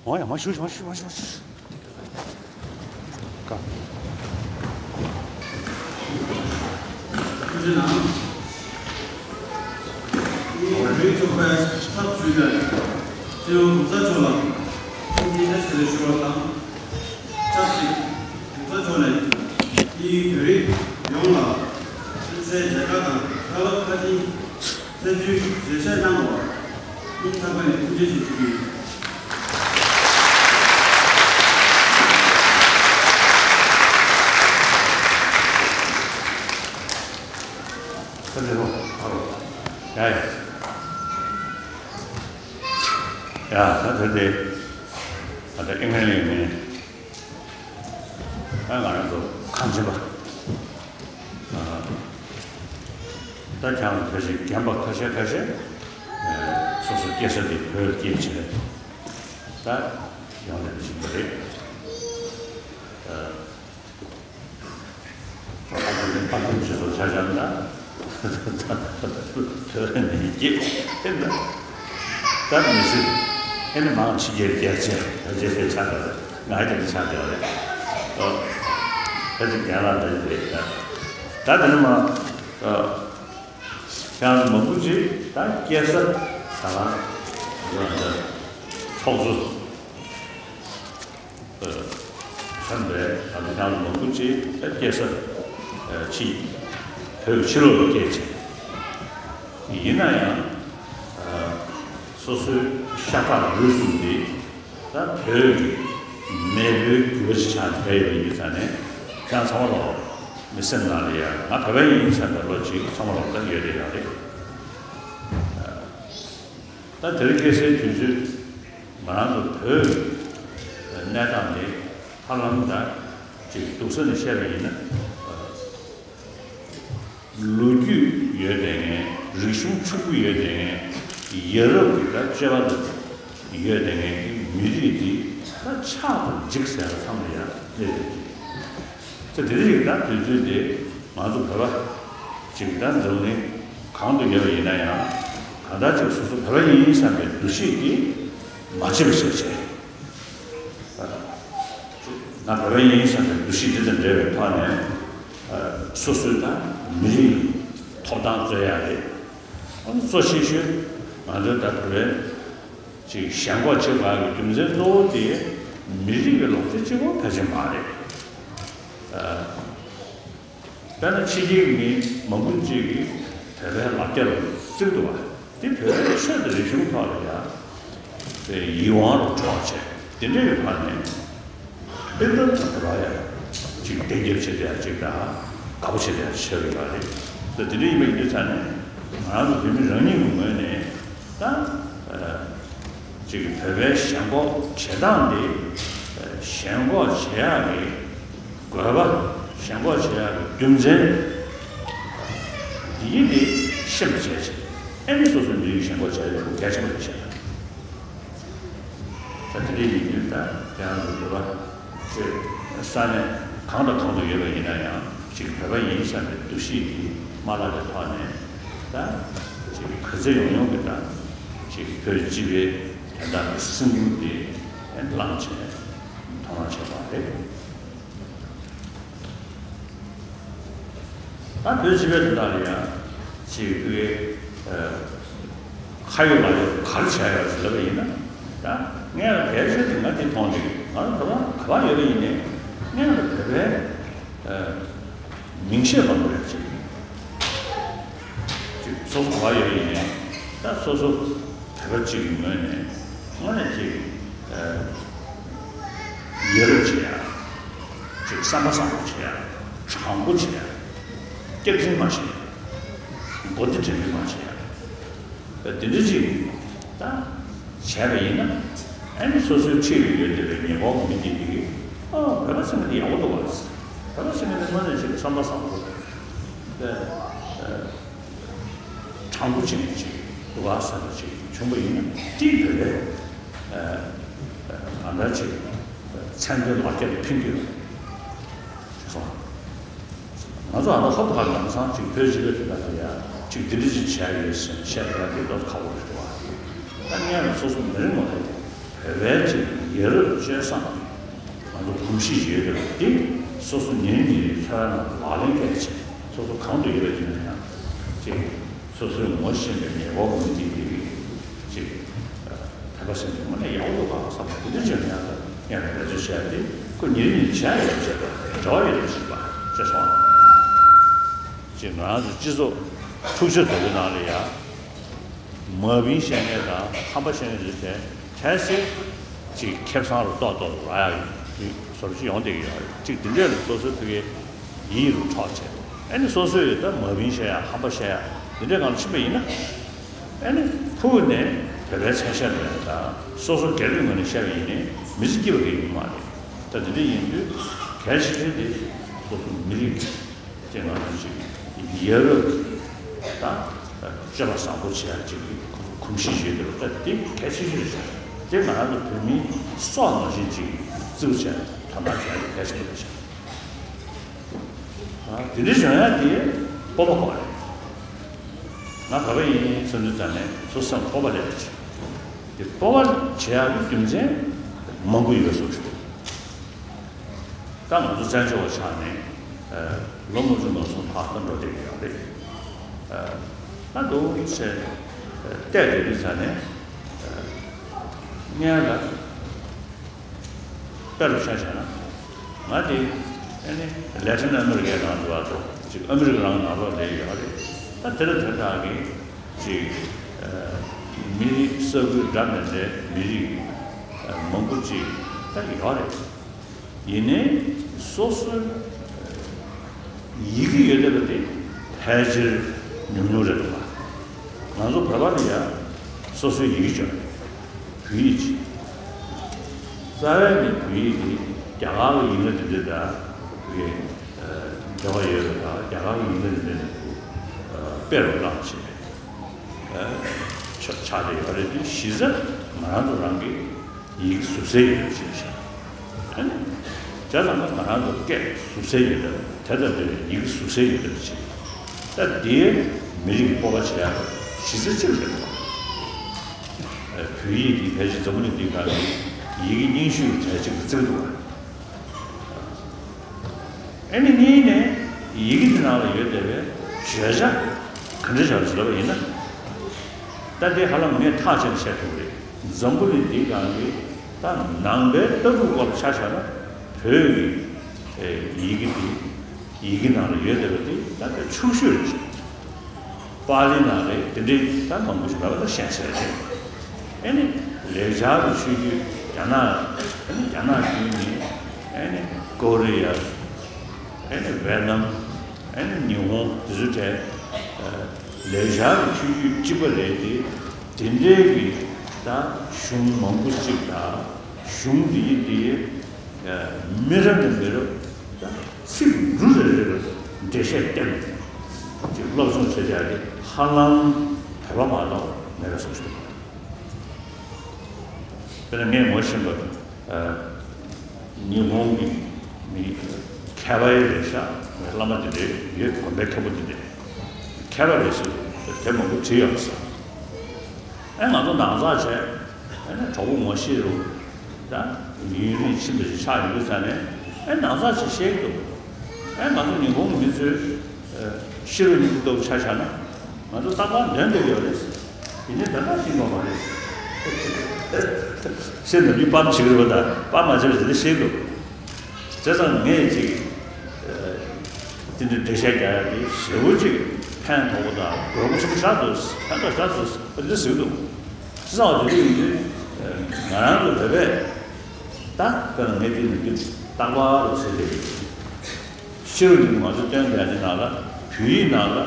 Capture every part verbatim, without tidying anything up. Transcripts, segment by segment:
འོ་ཡ། མ་ཞུ་ཞུ། མ་ཞུ་མ་ཞུ་མ་ཞུ། ཀ། བོད་རིགས་ཚོགས་པའི་ཚབ་ཞུས་པའི་སྤྱི་ནོར་གོང་ས་མཆོག་ལ་ཐུགས་རྗེ་ཆེ་ཟེར་ཞུ་བ་དང་། ཆབ་སྲིད་གོང་ས་མཆོག་ནས་དེའི་བོད་རིགས་ཡོངས་ལ་སྤྱི་ཚེས་བརྒྱ་ཆ་དང་ཁ་ལག་ཁ་ཆེའི་ཚེས་བཅུའི་བཞེས་ཆས་གནང་བར་སྙིང་ཐག་པ་ནས་ཐུགས་རྗེ་ཆེ་ཞུ་གི་ཡོད། ཐུགས་རྗེ་ཆེ། ཡ་ཡ། ཡ་ད་དེ་དེ། ད་ལྟ་ཨིན་ལན་ལ་ཡིན་ནའི། ཨ། ང་རང་ཚོ་གངས་ཅན་པ། ཨ། ད་ཁྱེད་རང་ཚོ་ཕལ་ཆེར་རྒན་པ་ཁ་ཤས་ཁ་ཤས། ཨ། སོ་སོ་སྐྱེས་ས་དེ་བོད་ལ་སྐྱེས་བྱས། ད་ཡོང་བསྡད་བཞིན་པ་རེད། ཨ། ཨ་ཁུ་ཨ་ཁུ་ཅེས་སོགས་ཆ་བཞག་ན། དོན་ནི་སྐྱེས་དེ་འདྲ། ད་མི་སྲིད། ཨེ་ནི་མང་ཕྱི་རྒྱལ་རྒྱལ་ཆེ་ད་རྗེས་སུ་ཆགས་པ་རེད། ང་ཡི་དེ་ཆགས་བསྡད་པ་རེད། ཨོ། ཕལ་ཆེར་རྒན་ལགས་འདྲ་ཞིག་རེད་ད། ད་དེ་ནི་མ། ཨོ། ཁྱེད་རང་མང་པོ་ཅིག་ད་སྐྱེས་ས་ད་ལ་འགྲོ་ཡང་ད་ཚོགས་གཙོ། ཨ། ཁམས་པའི་ང་ཚོ་ཁྱེད་རང་མང་པོ་ཅིག་སྐྱེས་ས་ཕྱི། བོད་ཀྱི་ཕྱི་ལོགས་ལ་སྐྱེས་བྱས། ཡིན་ན་ཡང་། ཨ། སོ་སོའི་ཤ་ཁྲག་ལུས་གསུམ་འདི་ད་བོད་ཀྱི་མེས་པོའི་རྒྱུད་པ་ཅིག་ཆགས་ནས་བསྡད་ཡོད་པ་ཡིན་པའི་ཆ་ནས། ཁྱེད་རང་ཚང་མ་ལོག་མི་སེམས་ནང་ལ་ཡ་ང་བོད་པ་ཡིན་བསམ་པའི་བློ་ཅིག་ཚང་མ་ལོག་ད་ཡོད་བསྡད་ཡོད་རེད། ཨ། ད་དེ་རིང་ཁ་སང་དུས་ཚོད་ང་རང་ཚོ་བོད་ཀྱི་གནས་སྟངས་འདི་ཧ་ལམ་ད་ཅིག་སྡུག་ས་ནས་བཤད་པ་ཡིན་ན། ལོ་རྒྱུས་ཡོད་བསྡད་མཁན། རིག་གཞུང་ཕྱུག་པོ་ཡོད་བསྡད་མཁན། ཡ་རབས་ཀྱི་ད་སྤྱོད་པ་ལ་ཡོད་བསྡད་མཁན་གྱི་མི་རིགས་འདི་ད་ཆགས་དང་འཇིག་ཟེར་བ་ཚང་མ་ཡང་སླེབས་ཡོད་ཀྱི། ད་དེ་འདྲ་ཞིག་ད་དུས་ཚོད་འདི་ང་ཚོ་བོད་པ་ཅིག་ད་འཛམ་གླིང་གང་དུ་ཡོད་པ་ཡིན་ན་ཡང་གང་ལྟར་ཅིག་སོ་སོ་བོད་པ་ཡིན་བསམ་པའི་འདུ་ཤེས་ཀྱིས་མ་བརྗེད་པ་བྱས་བྱས། ང་བོད་པ་ཡིན་བསམ་པའི་འདུ་ཤེས་འདི་དང་འབྲེལ་བའི་ཐོག་ནས། ཨ། སོ་སོའི་ད་མི་རིགས་ཐོབ་ཐང་རྩོད་ཡག་རེད། ཨ་ནི་གཙོ་ཆེ་ཤོས་ང་ཚོའི་ད་བོད་པའི་ཅིག་ཞེན་ཁོག་བྱེད་དགོས་ཡག་གི་རྒྱུ་མཚན་གཙོ་བོ་དེ་མི་རིགས་ཀྱི་ལོག་སྤྱོད་གཅིག་པོ་ཕལ་ཆེར་མ་རེད། ཨ། དཔེར་ན་ཕྱི་རྒྱལ་གྱི་མི་མང་པོ་ཅིག་གིས་བོད་པའི་ལ་རྒྱ་ལ་བརྩི་གི་འདུག་བ། དེ་བོད་པའི་ཆོས་དང་རིག་གཞུང་ཐོག་ལ་ཡང་དེ་ཡིད་དབང་རུ་འགྲོ་བྱས། དེ་འདྲ་ཡི་བར་ནས་དཔེ་མཚོན་དུ་བོད་པ་ཡང་ཅིག་བསྟན་རྒྱབ་བྱེད་བསྡད་ཡག་ཅིག་དང་དགའ་པོ་བྱེད་བསྡད་ཡག་ཅིག་ཆགས་ཡོད་པ་རེད། དེ་དེ་འདྲ་ཡིན་པ་ཡིན་དུས་ཙང་ནས་ང་རང་ཚོ་བོད་མི་རང་ཉིད་ཀྱི་ངོས་ནས་ད་ཅིག་བོད་པའི་ཞེན་ཁོག་བྱེད་སྟངས་དེ་ཞེན་ཁོག་བྱེད་ཡག་གི་དགོས་པ། ཞེན་ཁོག་བྱེད་ཡག་གི་རྒྱུ་མཚན་འདི་ཡིན་ཏེ་ཤེས་པ་བྱས་ཤིང་། ཨེ་ནི་སོ་སོའི་མི་རིགས་ཞེན་ཁོག་བྱེད་ཡག་གི་གལ་ཆེན་པོ་རེད་ཤག་ད་དེ་འདྲ་ཡིན་དུས་ད་ཁྱེད་རང་ཚོ་བོད་པ་ཚོས་ས་གནས་གང་དང་གང་དུ་ཡོད་པ་ཡིན་ན་ཡང་ཅིག་བོད་པ་ཡིན་བསམ་པའི་འདུ་ཤེས་འདི་མ་བརླག་པའི་ཐོག་ནས། ད་ཅིག་ག་ཚོད་ཡོང་ཡོང་གི་ད་ཅིག་བོད་སྤྱི་པའི་དོན་དག་གི་སེམས་ཁུར་འདི་བླངས་བྱས་མཐོང་སྣང་བྱེད་པ་རེད། ད་བོད་སྤྱི་པའི་དོན་དག་ལ་ཡང་ཅིག་ཕ་གིའི་ཨ་ཁ་ཡོད་ལག་ཡོད་ག་རེ་བྱ་ཡོད་ཟེར་ལབ་པ་ཡིན་ན། ད་སྔོན་ལ་གལ་ཆེ་ཤོས་དེ་ང་འདི་མཐོང་དུས་ང་རང་ག་པར་ག་པར་ཡོད་པ་ཡིན་ནའི་སྔོན་ལ་བོད་པའི་ཨ་མིང་ཤས་མང་པོ་རེད་ཅིག་ཅིག་སོ་སོ་ག་པར་ཡོད་པ་ཡིན་ནའི་ད་སོ་སོ་བོད་པ་གཅིག་གི་ངོས་ནས་དངོས་གནས་ཅིག་ཨ་ཡ་རབས་བྱེད་ཡ། ཅིག་བསམ་པ་བཟང་པོ་བྱེད་ཡ། དྲང་པོ་བྱེད་ཡ། སྐྱག་རྫུན་མ་བྱེད་ཡ། མགོ་བདེ་དྲན་པའི་མ་བྱེད་ཡ། དེ་འདྲ་ཅིག་ད་བྱས་པ་ཡིན་ན། ཨ་ནི་སོ་སོའི་འཁྲིས་ལ་ཡོད་བསྡད་པའི་ཉེ་འཁོར་གྱི་མི་དེ་དེ་གིས་ཨ་བོད་པ་ཟེར་མཁན་དེ་ཡག་པོ་འདུག་བ། བོད་པ་ཟེར་མཁན་དེ་དངོས་གནས་ཅིག་བསམ་པ་བཟང་པོ། དེ་ཨ། དྲང་པོ་བྱེད་མཁན་ཅིག་འདུག་ག་བསམ་པ་ཅིག་བྱུང་བ་ཡིན་ན་དེ་བོད་པའི་ཨ་ཨ་གང་འདྲ་ཅིག་མཚན་དོན་ལག་ཁྱེར་ཕུལ་རྒྱུ་སོང་ ང་ཚོ་ཨ་ནི་ཧོབ་ཁ་ལམ་སང་ཅིག་བོད་སྤྱི་པའི་དོན་དག་ལ་ཡ་ཅིག་འདི་འདྲ་ཅིག་བྱས་ཡོད་ཟེར་བཤད་ཡ་འདི་ཏོག་ཁག་པོ་རེད་བ། ད་ངས་ལ་སོ་སོ་མི་རེ་ངོ་རེ་བོད་པའི་ཅིག་ཡ་རབས་སྤྱོད་བཟང་ང་ཚོ་གོམས་གཤིས་ཡོད་རེད་འདི་སོ་སོ་ཉིན་ཉིན་རེའི་འཚོ་བའི་ནང་ལག་ལེན་བཀལ་བྱས་སོ་སོ་གང་དུ་ཡོད་པ་ཡིན་ན་ཡང་ཅིག་སོ་སོའི་ངོ་ཤེས་པའི་ཉེ་འཁོར་མི་དེ་གི་ཅིག་དད་པ་སེམས་དེ་དངོས་གནས་ཡག་པོ་འདུག་ག་བསམ་པ་དེ་འདྲ་བྱས་ན་ཡང་ད་ཡང་འབད་རྩོལ་བྱས་ཏེ་ཁོ་ཉིན་རེ་ཉིན་བྱས་ཡོད་བྱས་པ་འབྲེལ་བ་ཡོད་པ་ཞིག་པ་ཅེས་སོང་། ཅེས་ང་རང་ཚོ་སྤྱི་ཚོགས་འཁྲུག་ཆ་དོད་པའི་ནང་ལ་ཡང་མ་བིན་བཤད་མཁན་དང་ཧམ་པ་བཤད་མཁན་ཚོའི་གྲས་གལ་སྲིད་ཅིག་ཁེ་བཟང་རུ་ཏོག་ཏོག་རུ་རག་ཡག་ཡོད་བཟོ་འདྲ་ཅིག་ཡོང་བསྡད་ཀྱི་ཡོད་རེད། ཅིག་འདི་འདྲས་ལ་སོ་སོའི་ཕ་གིའི་ཡིད་རུ་འཕྲོག་བྱས་ཨ་ནི་སོ་སོས་ད་མ་བིན་བཤད་ཡག་ཧམ་པ་བཤད་ཡག་འདི་འདྲས་ངང་ལ་ཕྱིན་པ་ཡིན་ན། ཨ་ནི་ཕུགས་ནས་བོད་པའི་མཚན་ཤས་རེད་དང་སོ་སོ་སྒེར་གྱི་ངོས་ནས་བཤད་པ་ཡིན་ནའི་མི་ཚེ་སྐྱིད་པ་གང་ཡང་ཡོད་མ་རེད། ད་དེ་འདྲ་ཡིན་དུས་གལ་ཆེ་ཤོས་དེ་སོ་སོ་མི་རིགས་ཅེས་ང་ཚོ་ཅིག་ཡ་རབས་ཀྱི་ད་སྤྱོད་པ་བཟང་པོ་བྱེད་ཡ་ཅིག་གི་ཁོ་ཚོ་གོམས་གཤིས་ཡོད་དེ་ད་དེ་གལ་ཆེ་ཤོས་རེད། དེ་ང་རང་ཚོ་བོད་མིའི་སྲོག་ནང་བཞིན་ཅིག་བརྩི་བྱས་དོ་སྣང་བྱེད་ཡ་དེ་གལ་ཆེན་པོ་རེད་ཤག་དེ་འདྲའི་བྱུང་ཡ་དེ་སྤོབས་པ་དགོས་རེད། ང་བོད་པ་ཡིན་བསམ་དུས་ཙམ་ནས་སོ་སོ་སེམས་སྤོབས་པ་སླེབས་པ་བྱེད། དེ་སྤོབས་པ་བྱེད་ཡག་གི་རྒྱུ་མཚན་མང་པོ་ཡོད་བཟོ་ཞིག་འདུག་ད་ང་ཚོ་བཙན་བྱོལ་བ་ཆགས་ནས་ལོ་ལྔ་བཅུ་ང་གསུམ་ལྷག་ཙམ་འགྲོ་བསྡད་ཀྱི་ཡོད་རེད། ད་འདུག་ཟེར་བལྟས་བསྡད་དུས་ཙམ་ནས་སྔོན་ལ། དཔེ་རུ་ཆ་བཞག་ན། ང་དེ་ཨ་ནི་ལེ་ཊིན་ཨ་མེ་རི་ཀའི་ནང་དུ་བ་དང་ཅིག་ཨ་མེ་རི་ཀ་རང་ནང་ལོགས་ལས་ཡོད་རེད། ད་དེ་ལ་དེ་དག་གི་ཅིག་མི་རིགས་ས་ཁུལ་འདྲ་མི་འདྲའི་མི་རིགས་མང་པོ་ཅིག་ད་ཡོད་རེད། ཡིན་ནའི་སོ་སོའི་ཡི་གེ་ཡོད་བསྡད་པ་དེ་ཕལ་ཆེར་ཉུང་ཉུང་རེད་འདུག་ག་ང་ཚོ་བོད་པ་ལ་ཡང་སོ་སོའི་ཡི་གེ་ཅིག་ཡོད་རེད། བོད་ཡིག་ཅིག་རྩ་བའི་ནས་བོད་ཡིག་དེ་རྒྱ་གར་གྱི་ཡིག་སྣ་དེ་འདྲ་དང་བོད་ཀྱི་འབྲེལ་བ་ཡོད་པ་དང་རྒྱ་གར་གྱི་ཡིག་སྣ་དེ་འདྲ་ནས་དཔེ་རུ་བཏང་བྱས་ཆགས་བསྡད་ཡོད་རེད་དེ་གཞི་རྩ་ང་རང་ཚོ་རང་གི་ཡི་གེ་ཟུར་གསལ་ཡོད་པ་ཅིག་བྱས། ཨ་ནི། བྱས་ཙང་ང་རང་ཚོ་སྐད་ཟུར་གསལ་ཡོད་པ་དེ་ལྟ་བུའི་ཡི་གེ་ཟུར་གསལ་ཡོད་པ་ཅིག་ད་དེའི་མི་རིགས་སྤོབས་པ་བྱེད་ཡག་གཞི་རྩ་གཅིག་རེད། བོད་ཡིག་འདི་ཕལ་ཆེར་འཛམ་བུ་གླིང་འདིའི་སྒང་གི་ཡི་གེ་རྙིང་ཤོས་ཀྱི་གྲས་གཅིག་ཏུ་བརྩི་གི་འདུག་ཨ་ནི་གཉིས་ནས་ཡི་གེ་འདི་ནང་ལ་ཡོད་བསྡད་པའི་བརྗོད་བྱ་ག་འདྲ་བྱས་པ་ཞིག་ལབ་པ་ཡིན་ན། ད་དེ་ཧ་ལམ་ངས་ཐག་བཅད་ནས་བཤད་ཐུབ་རེད། འཛམ་བུ་གླིང་འདིའི་སྒང་གི་ད་ནང་པའི་ལྟ་གྲུབ་སྐོར་ལ་ཆ་བཞག་ན་བོད་ཀྱི་ཡི་གེ་འདི་ཡི་གེ་ནང་ལ་ཡོད་བསྡད་པ་འདི་ད་ལྟ་ཕྱུག་ཤོས་རེད། པཱ་ལི་ནང་ལ་དེ་འདྲའི་ད་མང་པོ་ཞིག་མེད་པ་ད་ཤེས་གསལ་རེད། ཨ་ནི་ལེགས་སྦྱར་གྱི་ཆོས་བརྒྱུད་རྒྱ་ནག་ཨ་ནི་རྒྱ་ནག་བརྒྱུད་ནས་ཨ་ནི་ཀོ་རི་ཡ། ཨ་ནི་ཝེ་ནམ། ཨ་ནི་ཉི་ཧོང་དེ་ཚོའི་གྲས། ལེགས་སྦྱར་གྱི་ཆོས་བརྒྱུད་གཅིག་པ་རེད་དེ། དེ་འདྲའི་གི་ད་གཞུང་མང་པོ་གཅིག་དང་གཞུང་འདི་ཡི་འདི་ཡི་མི་རབས་ནས་མི་རབས་ད་ཚིག་འབྲུ་རེ་རེ་ལ་འགྲེལ་བཤད་བསྟན་ནས་ཅིག་སློབ་སྦྱོང་བྱེད་ཡག་གི་ཧ་ལམ་བོད་པ་མ་གཏོགས་མེད་པའི་བཟོ་ཞིག་འདུག་དཔེར་ན་ངས་ངོ་ཤེས་པ། ཉི་ཧོང་གི་མི་མཁས་པ་ཡི་རེད་ཤག་བླ་མ་དེ་འདྲའི་ཡོད། དགོན་པའི་མཁན་པོ་དེ་འདྲའི་མཁས་པ་རེད་ཟེར་དེ་མང་པོ་བྲིས་ཡོད་ཟེར། ཨེ་ང་ཚོ་ནང་ཚགས་བྱས་ཨེ་ན་གྲོགས་པོ་ངོ་ཤེས་རུ་ད་ཡུན་རིང་ཕྱིན་པ་ཞིག་ཆགས་ཡོང་དུས་ཙང་ནས་ཨེ་ནང་ཚགས་ཅིག་བཤད་ཀྱི་འདུག་ཨེ་ང་ཚོ་ཉི་ཧོང་གི་མི་ཚོས་ཤི་རུ་ཉིན་གུ་ལྟ་བུ་ཆ་བཞག་ན། ང་ཚོ་རྟག་པར་འདོན་འདོད་ཡོད་རེད། ཡིན་ནའི་ད་ལྟ་ཤེས་དགོས་མ་རེད། ཤེས་འདོད་རྒྱུ་པམ་བྱེད་ཀྱི་རེད་པ། ད་པམ་མ་བྱས་པ་ཞིག་ནི་ཤེས་འདུག་བྱས་ཙང་ངས་ཅིག་དེ་འདྲའི་འགྲེལ་བཤད་རྒྱག་ཡ་དེ་ཞེ་པོ་ཅིག་ཕན་ཐོགས་པོ་དང་དགོས་མཁོ་ཆེན་པོ་ཞིག་འདུག་ཕན་ཐོགས་ཞིག་འདུག་འདི་ཟེར་གྱི་འདུག་བྱས་ཙང་དེ་འདྲ་ཡིན་དུས་ང་རང་ཚོ་བོད་པས་ད་དཔེར་ན་ངས་འདི་ནས་འདི་རྟག་པར་ཟེར་བསྡད་ཡོད། ཤེས་རབ་ཀྱི་ང་ཚོ་སྟོན་པའི་ནང་ལ་བོད་ཡིག་ནང་ལ་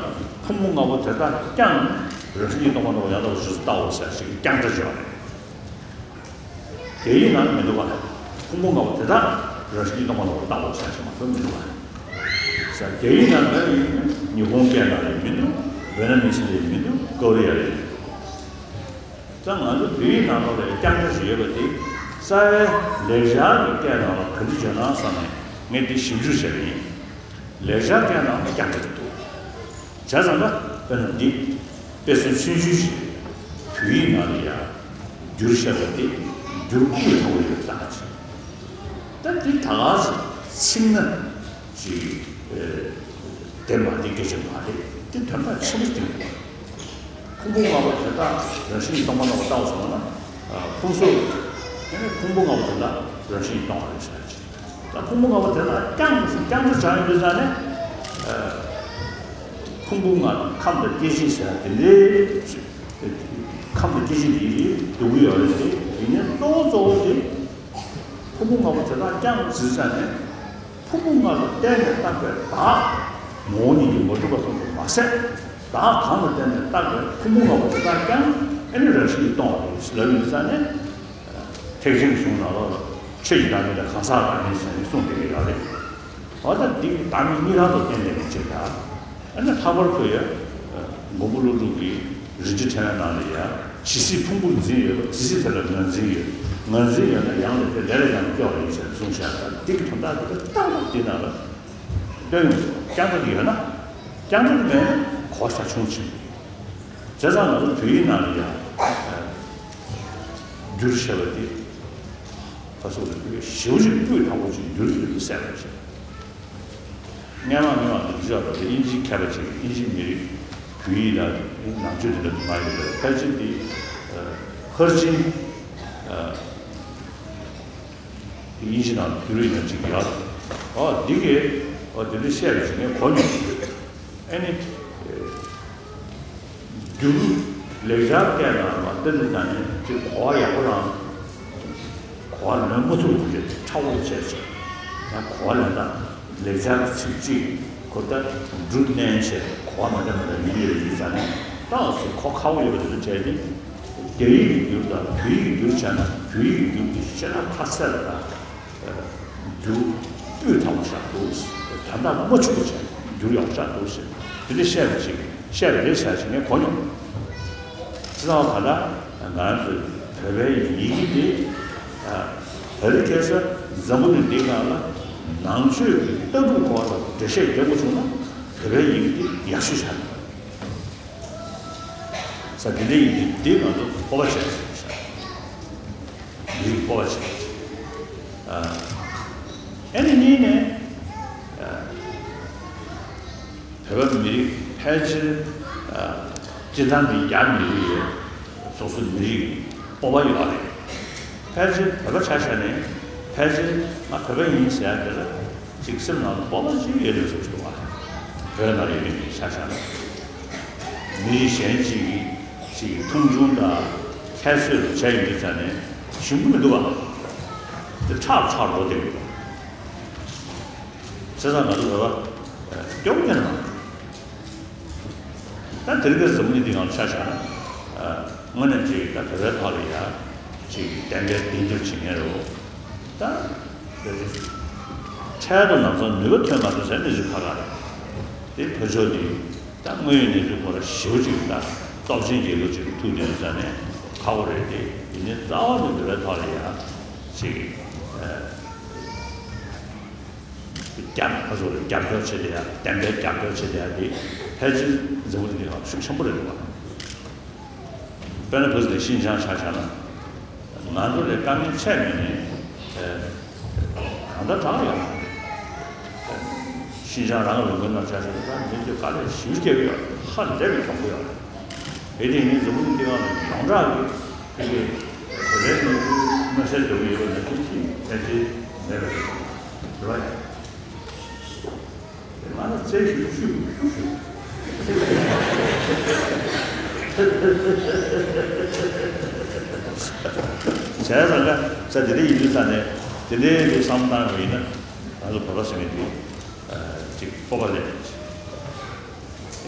ཕུང་པོ་ལྔ་པོ་དེ་དག་ཀྱང་རང་བཞིན་གྱིས་སྟོང་པ་ལྟ་བུ་ཡང་དག་པར་རྗེས་སུ་བལྟའོ་ཟེར་ཞིག་ཀྱང་སྒྲ་བརྗོད་པ་རེད། རྒྱ་ཡིག་ནང་ལ་མི་འདུག་ག་ཕུང་པོ་ལྔ་པོ་དེ་དག་རང་བཞིན་གྱིས་སྟོང་པ་ལྟ་བུར་བལྟའོ་ཟེར་ཞིག་མ་གཏོགས་མི་འདུག་ག་ཟེར། རྒྱ་ཡིག་ནང་ལ་ཡིན་ན་ཉི་ཧོང་སྐད་ནང་ལ་མི་འདུག་ཝེ་ན་མི་སི་ལ་མི་འདུག་ཀོ་རི་ཡ་ལ་མི་འདུག་ད་ང་ཚོ་བོད་ཡིག་ནང་ལོགས་ལ་རྐྱང་ཕྲ་ཞིག་ཡོད་པ་དེ་རྩ་བའི་ལེགས་སྦྱར་གྱི་སྐད་ནང་ལ་ག་འདྲ་བརྗོད་ན་བསམ་ནས་ངས་འདི་ཞིབ་འཇུག་བྱས་པ་ཡིན། ལེགས་སྦྱར་སྐད་ནང་རྒྱ་སྐད་དུ། བྱས་ཙང་ན་དཔེར་ན་འདི་དཔེ་མཚོན་ཆུང་ཆུང་ཞིག་བོད་ཡིག་ནང་ལ་ཡང་བསྒྱུར་བཞག་པ་དེ་བསྒྱུར་བཀོད་ཐུབ་ཡོད་ད་ཅིག་ད་འདི་ད་ག་ཚིག་ན་ཅིག་བདེ་མ་བདེ་སྐད་ཆ་མ་རེད། འདི་དོན་དག་ཆེན་པོ་ཞིག་འདུག་ཕུང་པོ་ལྔ་པོ་དེ་དག་རང་བཞིན་སྟོང་པ་ལྔ་པོ་ལྟ་བ་སོང་ན། ཕུང་སོགས་ཕུང་པོ་ལྔ་པོ་དེ་དག་རང་བཞིན་སྟོང་བ་རེད་ཟེར་ཅིག་ད་ཕུང་པོ་ལྔ་པོ་དེ་དག་རྐྱང་རྐྱང་དུ་བྱ་ཡིན་དུས་ཙང་ནས། ཕུང་པོ་ལྔ་དང་ཁམས་དང་སྐྱེ་མཆེད་ཟེར་དེ་འདྲའི་ཁམས་དང་སྐྱེ་མཆེད་དེ་འདུ་གི་ཡོད་རེད་དེ། དེ་ནས་གཙོ་བོ་གཙོ་བོ་དེ་ཕུང་པོ་ལྔ་པོ་དེ་དག་རྐྱང་དུ་བྱས་ཙང་ནས། ཕུང་པོ་ལྔ་ལ་བརྟེན་ནས་བཏགས་པའི་བདག་ངོ་བོ་ཉིད་ཀྱིས་མ་གྲུབ་པ་གསུངས་པ་མ་ཟད། བདག་གང་ལ་བརྟེན་ནས་བཏགས་པའི་ཕུང་པོ་ལྔ་པོ་དེ་དག་ཀྱང་ཨ་ནི་རང་བཞིན་གྱིས་སྟོང་བ་རེད་ལབ་ཡོད་ཙང་ནས། ཐེག་ཆེན་གྱི་གཞུང་ནང་ལོགས་ལ་ཆོས་ཀྱི་བདག་མེད་དང་གང་ཟག་བདག་མེད་ཟེར་ནས་གསུངས་བསྡད་ཀྱི་ཡོད་རེད། འོ་ད་འདི་བདག་མེད་གཉིས་ལ་དུ་བརྟེན་ནས་ཡིན་ཅེས་དང་། ཨ་ནི་ལྷག་པར་དུ་ཡང་། མགོན་པོ་ཀླུ་སྒྲུབ་ཀྱིས་རིན་ཆེན་ཕྲེང་བའི་ནང་ལ་ཡང་ཇི་སྲིད་ཕུང་པོར་འཛིན་ཡོད་པ་དེ་སྲིད་དེ་ལ་ངར་འཛིན་ཡོད། ངར་འཛིན་ཡོད་ན་ཡང་ལས་དེ་ལས་ལ་ཡང་སྐྱོ་བ་ཡིན་ཟེར་གསུངས་བཞག་ད་འདི་གི་དོན་དག་དེ་ལ་ཏག་ཏག་འདི་ནང་ལ་སྟོན་ཡོང་། རྐྱང་པ་དེ་ཡོད་ན། རྐྱང་པ་དེ་མེད་ན་གོ་ས་ཆུང་ཕྱིན། བྱས་ཙང་ང་ཚོ་བོད་ཡིག་ནང་ལ་ཡང་བསྒྱུར་བྱས་པ་དེ་ཕ་སོགས་ལ་བསྒྱུར་ཞེ་པོ་ཅིག་སྤུས་དག་པོ་ཅིག་བསྒྱུར་ཡོད་པ་གསལ་པོ་ཆེ། སྔས་མ་སྔས་མ་དུ་འཇོག་པ་དེ་དབྱིན་ཇིའི་མཁས་པ་ཅིག་དབྱིན་ཇིའི་མི་རིགས་བོད་ཡིག་ལ་ནང་ཆོས་དེ་འདྲ་དུ་མ་ཡོད་པའི་ཕལ་ཆེར་དེ་ཧར་ཅིན་དབྱིན་ཇི་ནང་བསྒྱུར་ཡོད་ན་ཅིག་ཡོད། ཨོ་འདི་གས་ཨོ་དེ་འདྲ་བཤད་པ་ཅིག་ངས་གོ་མྱོང་། ཨ་ནི། བསྒྱུར། ལེགས་སྦྱར་སྐད་ནང་ལ་ལྟ་དུས་ད་ནི་ཅིག་གོ་བ་ཡག་པོ་རང་། གོ་བ་ལོན་མ་ཐུབ་དུས་ཀྱི་ཁྲ་བོ་བྱས་ཚེ། ཡང་གོ་བ་ལོན་སྟངས་ལེགས་སྦྱར་ཚིག་གཅིག་གོ་ད་འབྲུ་བསྣན་བྱས་གོ་བ་མ་འདྲ་མ་འདྲ་ཡིན་ཡོད་ཡིན་ཙང་ནས་ཏང་སུ་གོ་ཁག་པོ་ཡོད་པ་དེ་ཚོ་བྱས་ཏེ། རྒྱ་ཡིག་གི་བསྒྱུར་དང་བོད་ཡིག་གི་བསྒྱུར་བྱས་ན་བོད་ཡིག་གི་བསྒྱུར་གྱི་ཤེས་རབ་ཁ་གསལ་ལ་དང་། བསྒྱུར་སྤུས་དག་པོ་ཆགས་འདུག་དོན་དག་མ་འཕྱུགས་པ་བྱས་བསྒྱུར་ཡག་ཆགས་འདུག་ཟེར་དེ་འདྲ་བཤད་པ་ཅིག་བཤད་པ་རེད་ཟེར་ཞིག་ངས་གོ་མྱོང་། བྱས་ཙང་ག་ད་ང་རང་ཚོའི་བོད་པའི་ཡི་གེ་འདི་བོད་རིགས་སྐད་ས་འཛམ་བུ་གླིང་འདིའི་ནང་ལ་ནང་ཆོས་ཀྱི་ལྟ་གྲུབ་སྐོར་ལ་འགྲེལ་བཤད་རྒྱག་དགོས་བྱུང་ན་བོད་པའི་ཡི་གེ་འདི་ཡག་ཤོས་ཆགས་འདུག་ས་དེ་འདྲ་ཡིན་དུས་འདི་ང་ཚོ་སྤོབས་པ་བྱས་ཟེར་ཤག་འདི་སྤོབས་པ་བྱས། ཨ་ནི་གཉིས་ནས་བོད་པ་མི་རིགས་ཕལ་ཆེར་སྤྱི་བཏང་གི་རྒྱ་མི་རིགས་ཡོད། སོ་སོ་མི་རིགས་སྤོབས་པ་ཡོད་རེད། ཕལ་ཆེར་བོད་པ་ཆ་བཞག་ནས་ཕལ་ཆེར་ང་བོད་པ་ཡིན་ཟེར་ཡ་དེ་ལ་ཅིག་སེམས་ནང་ལ་སྤོབས་པ་ཅིག་ཡོད་རེད་བཟོ་ཞིག་འདུག་བ། བོད་ནང་ཡོད་མཁན་ཆ་བཞག་ན། མི་རིགས་གཞན་ཅིག་གིས་ཅིག་གི་མཐོང་ཆུང་དང་ཁྱད་གསོད་ལ་བྱས་ཡོད་དུས་ཙང་ནས་ཞུམ་གྱི་མི་འདུག་བ། དེ་ཁྲག་ཁྲག་འགྲོ་བསྡད་ཡོད་པ། བྱས་ཙང་ང་ཚོ་བོད་པ་སྐྱོ་པོ་ཉན་མ། ད་དེ་རིང་ཁ་སང་འཛམ་བུ་གླིང་འདི་སྒང་ལ་ཆ་བཞག་ན། དངོས་གནས་ཅིག་ད་བོད་པའི་ཐོག་ལ་ཡ་ཅིག་གཏན་འཁེལ་བདེན་འགྱུར་བྱེད་མཁན་རེད། ད་འཕྲལ་དུ་ལམ་སང་ནུས་པ་ཐོན་མ་ཐུབ་ཟེར་གནས་ཚུལ་ཁག་ཁག་རེད། དེ་བོད་ཕྱོགས་འདི་ད་དངོས་ཡོད་གནས་ཚུལ་སྐོར་ཞེ་པོ་ཅིག་ད་སྟོབས་ཆེན་རྒྱལ་ཁབ་ཅིག་གི་ཐུགས་འདོན་ཟེར་ནས་ཁག་པོ་རེད་དེ། ཡིན་ནའི་རྩ་བ་ནས་བོད་པའི་ཐོག་ལ་ཡ་ཅིག་རྒྱབ་ཁ་སོ་རྒྱབ་སྐྱོར་བྱེད་དེ་ཡ་གཏན་འཁེལ་རྒྱབ་སྐྱོར་བྱེད་དེ་ཡ་དེ་ཕལ་ཆེར་འཛམ་བུ་གླིང་ལ་ཤུགས་ཆེན་པོ་རེད་འདུག་བ། དཔེར་ན་བོད་ཟེར་ཤིན་ཅང་ཆ་བཞག་ན། ང་ཚོ་ལས་དཀའ་ངལ་ཆད་མེད་ནས། གང་ལྟར་དྲག་ཡོད་མ་རེད། ཤིན་ཅང་རང་རང་ངོས་ནས་ཆ་བཞག་ན་ད་མི་ཚོས་དཀའ་ལས་ཞེ་པོ་བརྒྱབ་ཡོད། ཧ་ལས་པའི་གྱོང་པོ་ཡོད་རེད། དེ་དེ་ངས་འཛམ་བུ་གླིང་སྟེང་ལ་ཡོངས་གྲགས་ཀྱི་ཕ་གི་བོད་པའི་ནང་ཁུལ་མ་སེར་འགྲོ་གི་ཡོད་པ་ནང་ཁུལ་གྱི་ཕལ་ཆེར་མེད་པ་རེད། རེད་བ། ང་ལ་རྩལ་ཞིག་ཤུགས་ཤུགས་ཤུགས། བྱས་ཙང་ཀ་ས་དེ་འདྲ་ཡིན་དུས་ས་ནས་དེ་འདྲའི་འདི་བསམ་བཏང་བ་ཡིན་ན་ང་ཚོ་བོད་པ་ཟེར་མཁན་དེ་ཅིག་སྤོབས་པ་ལས་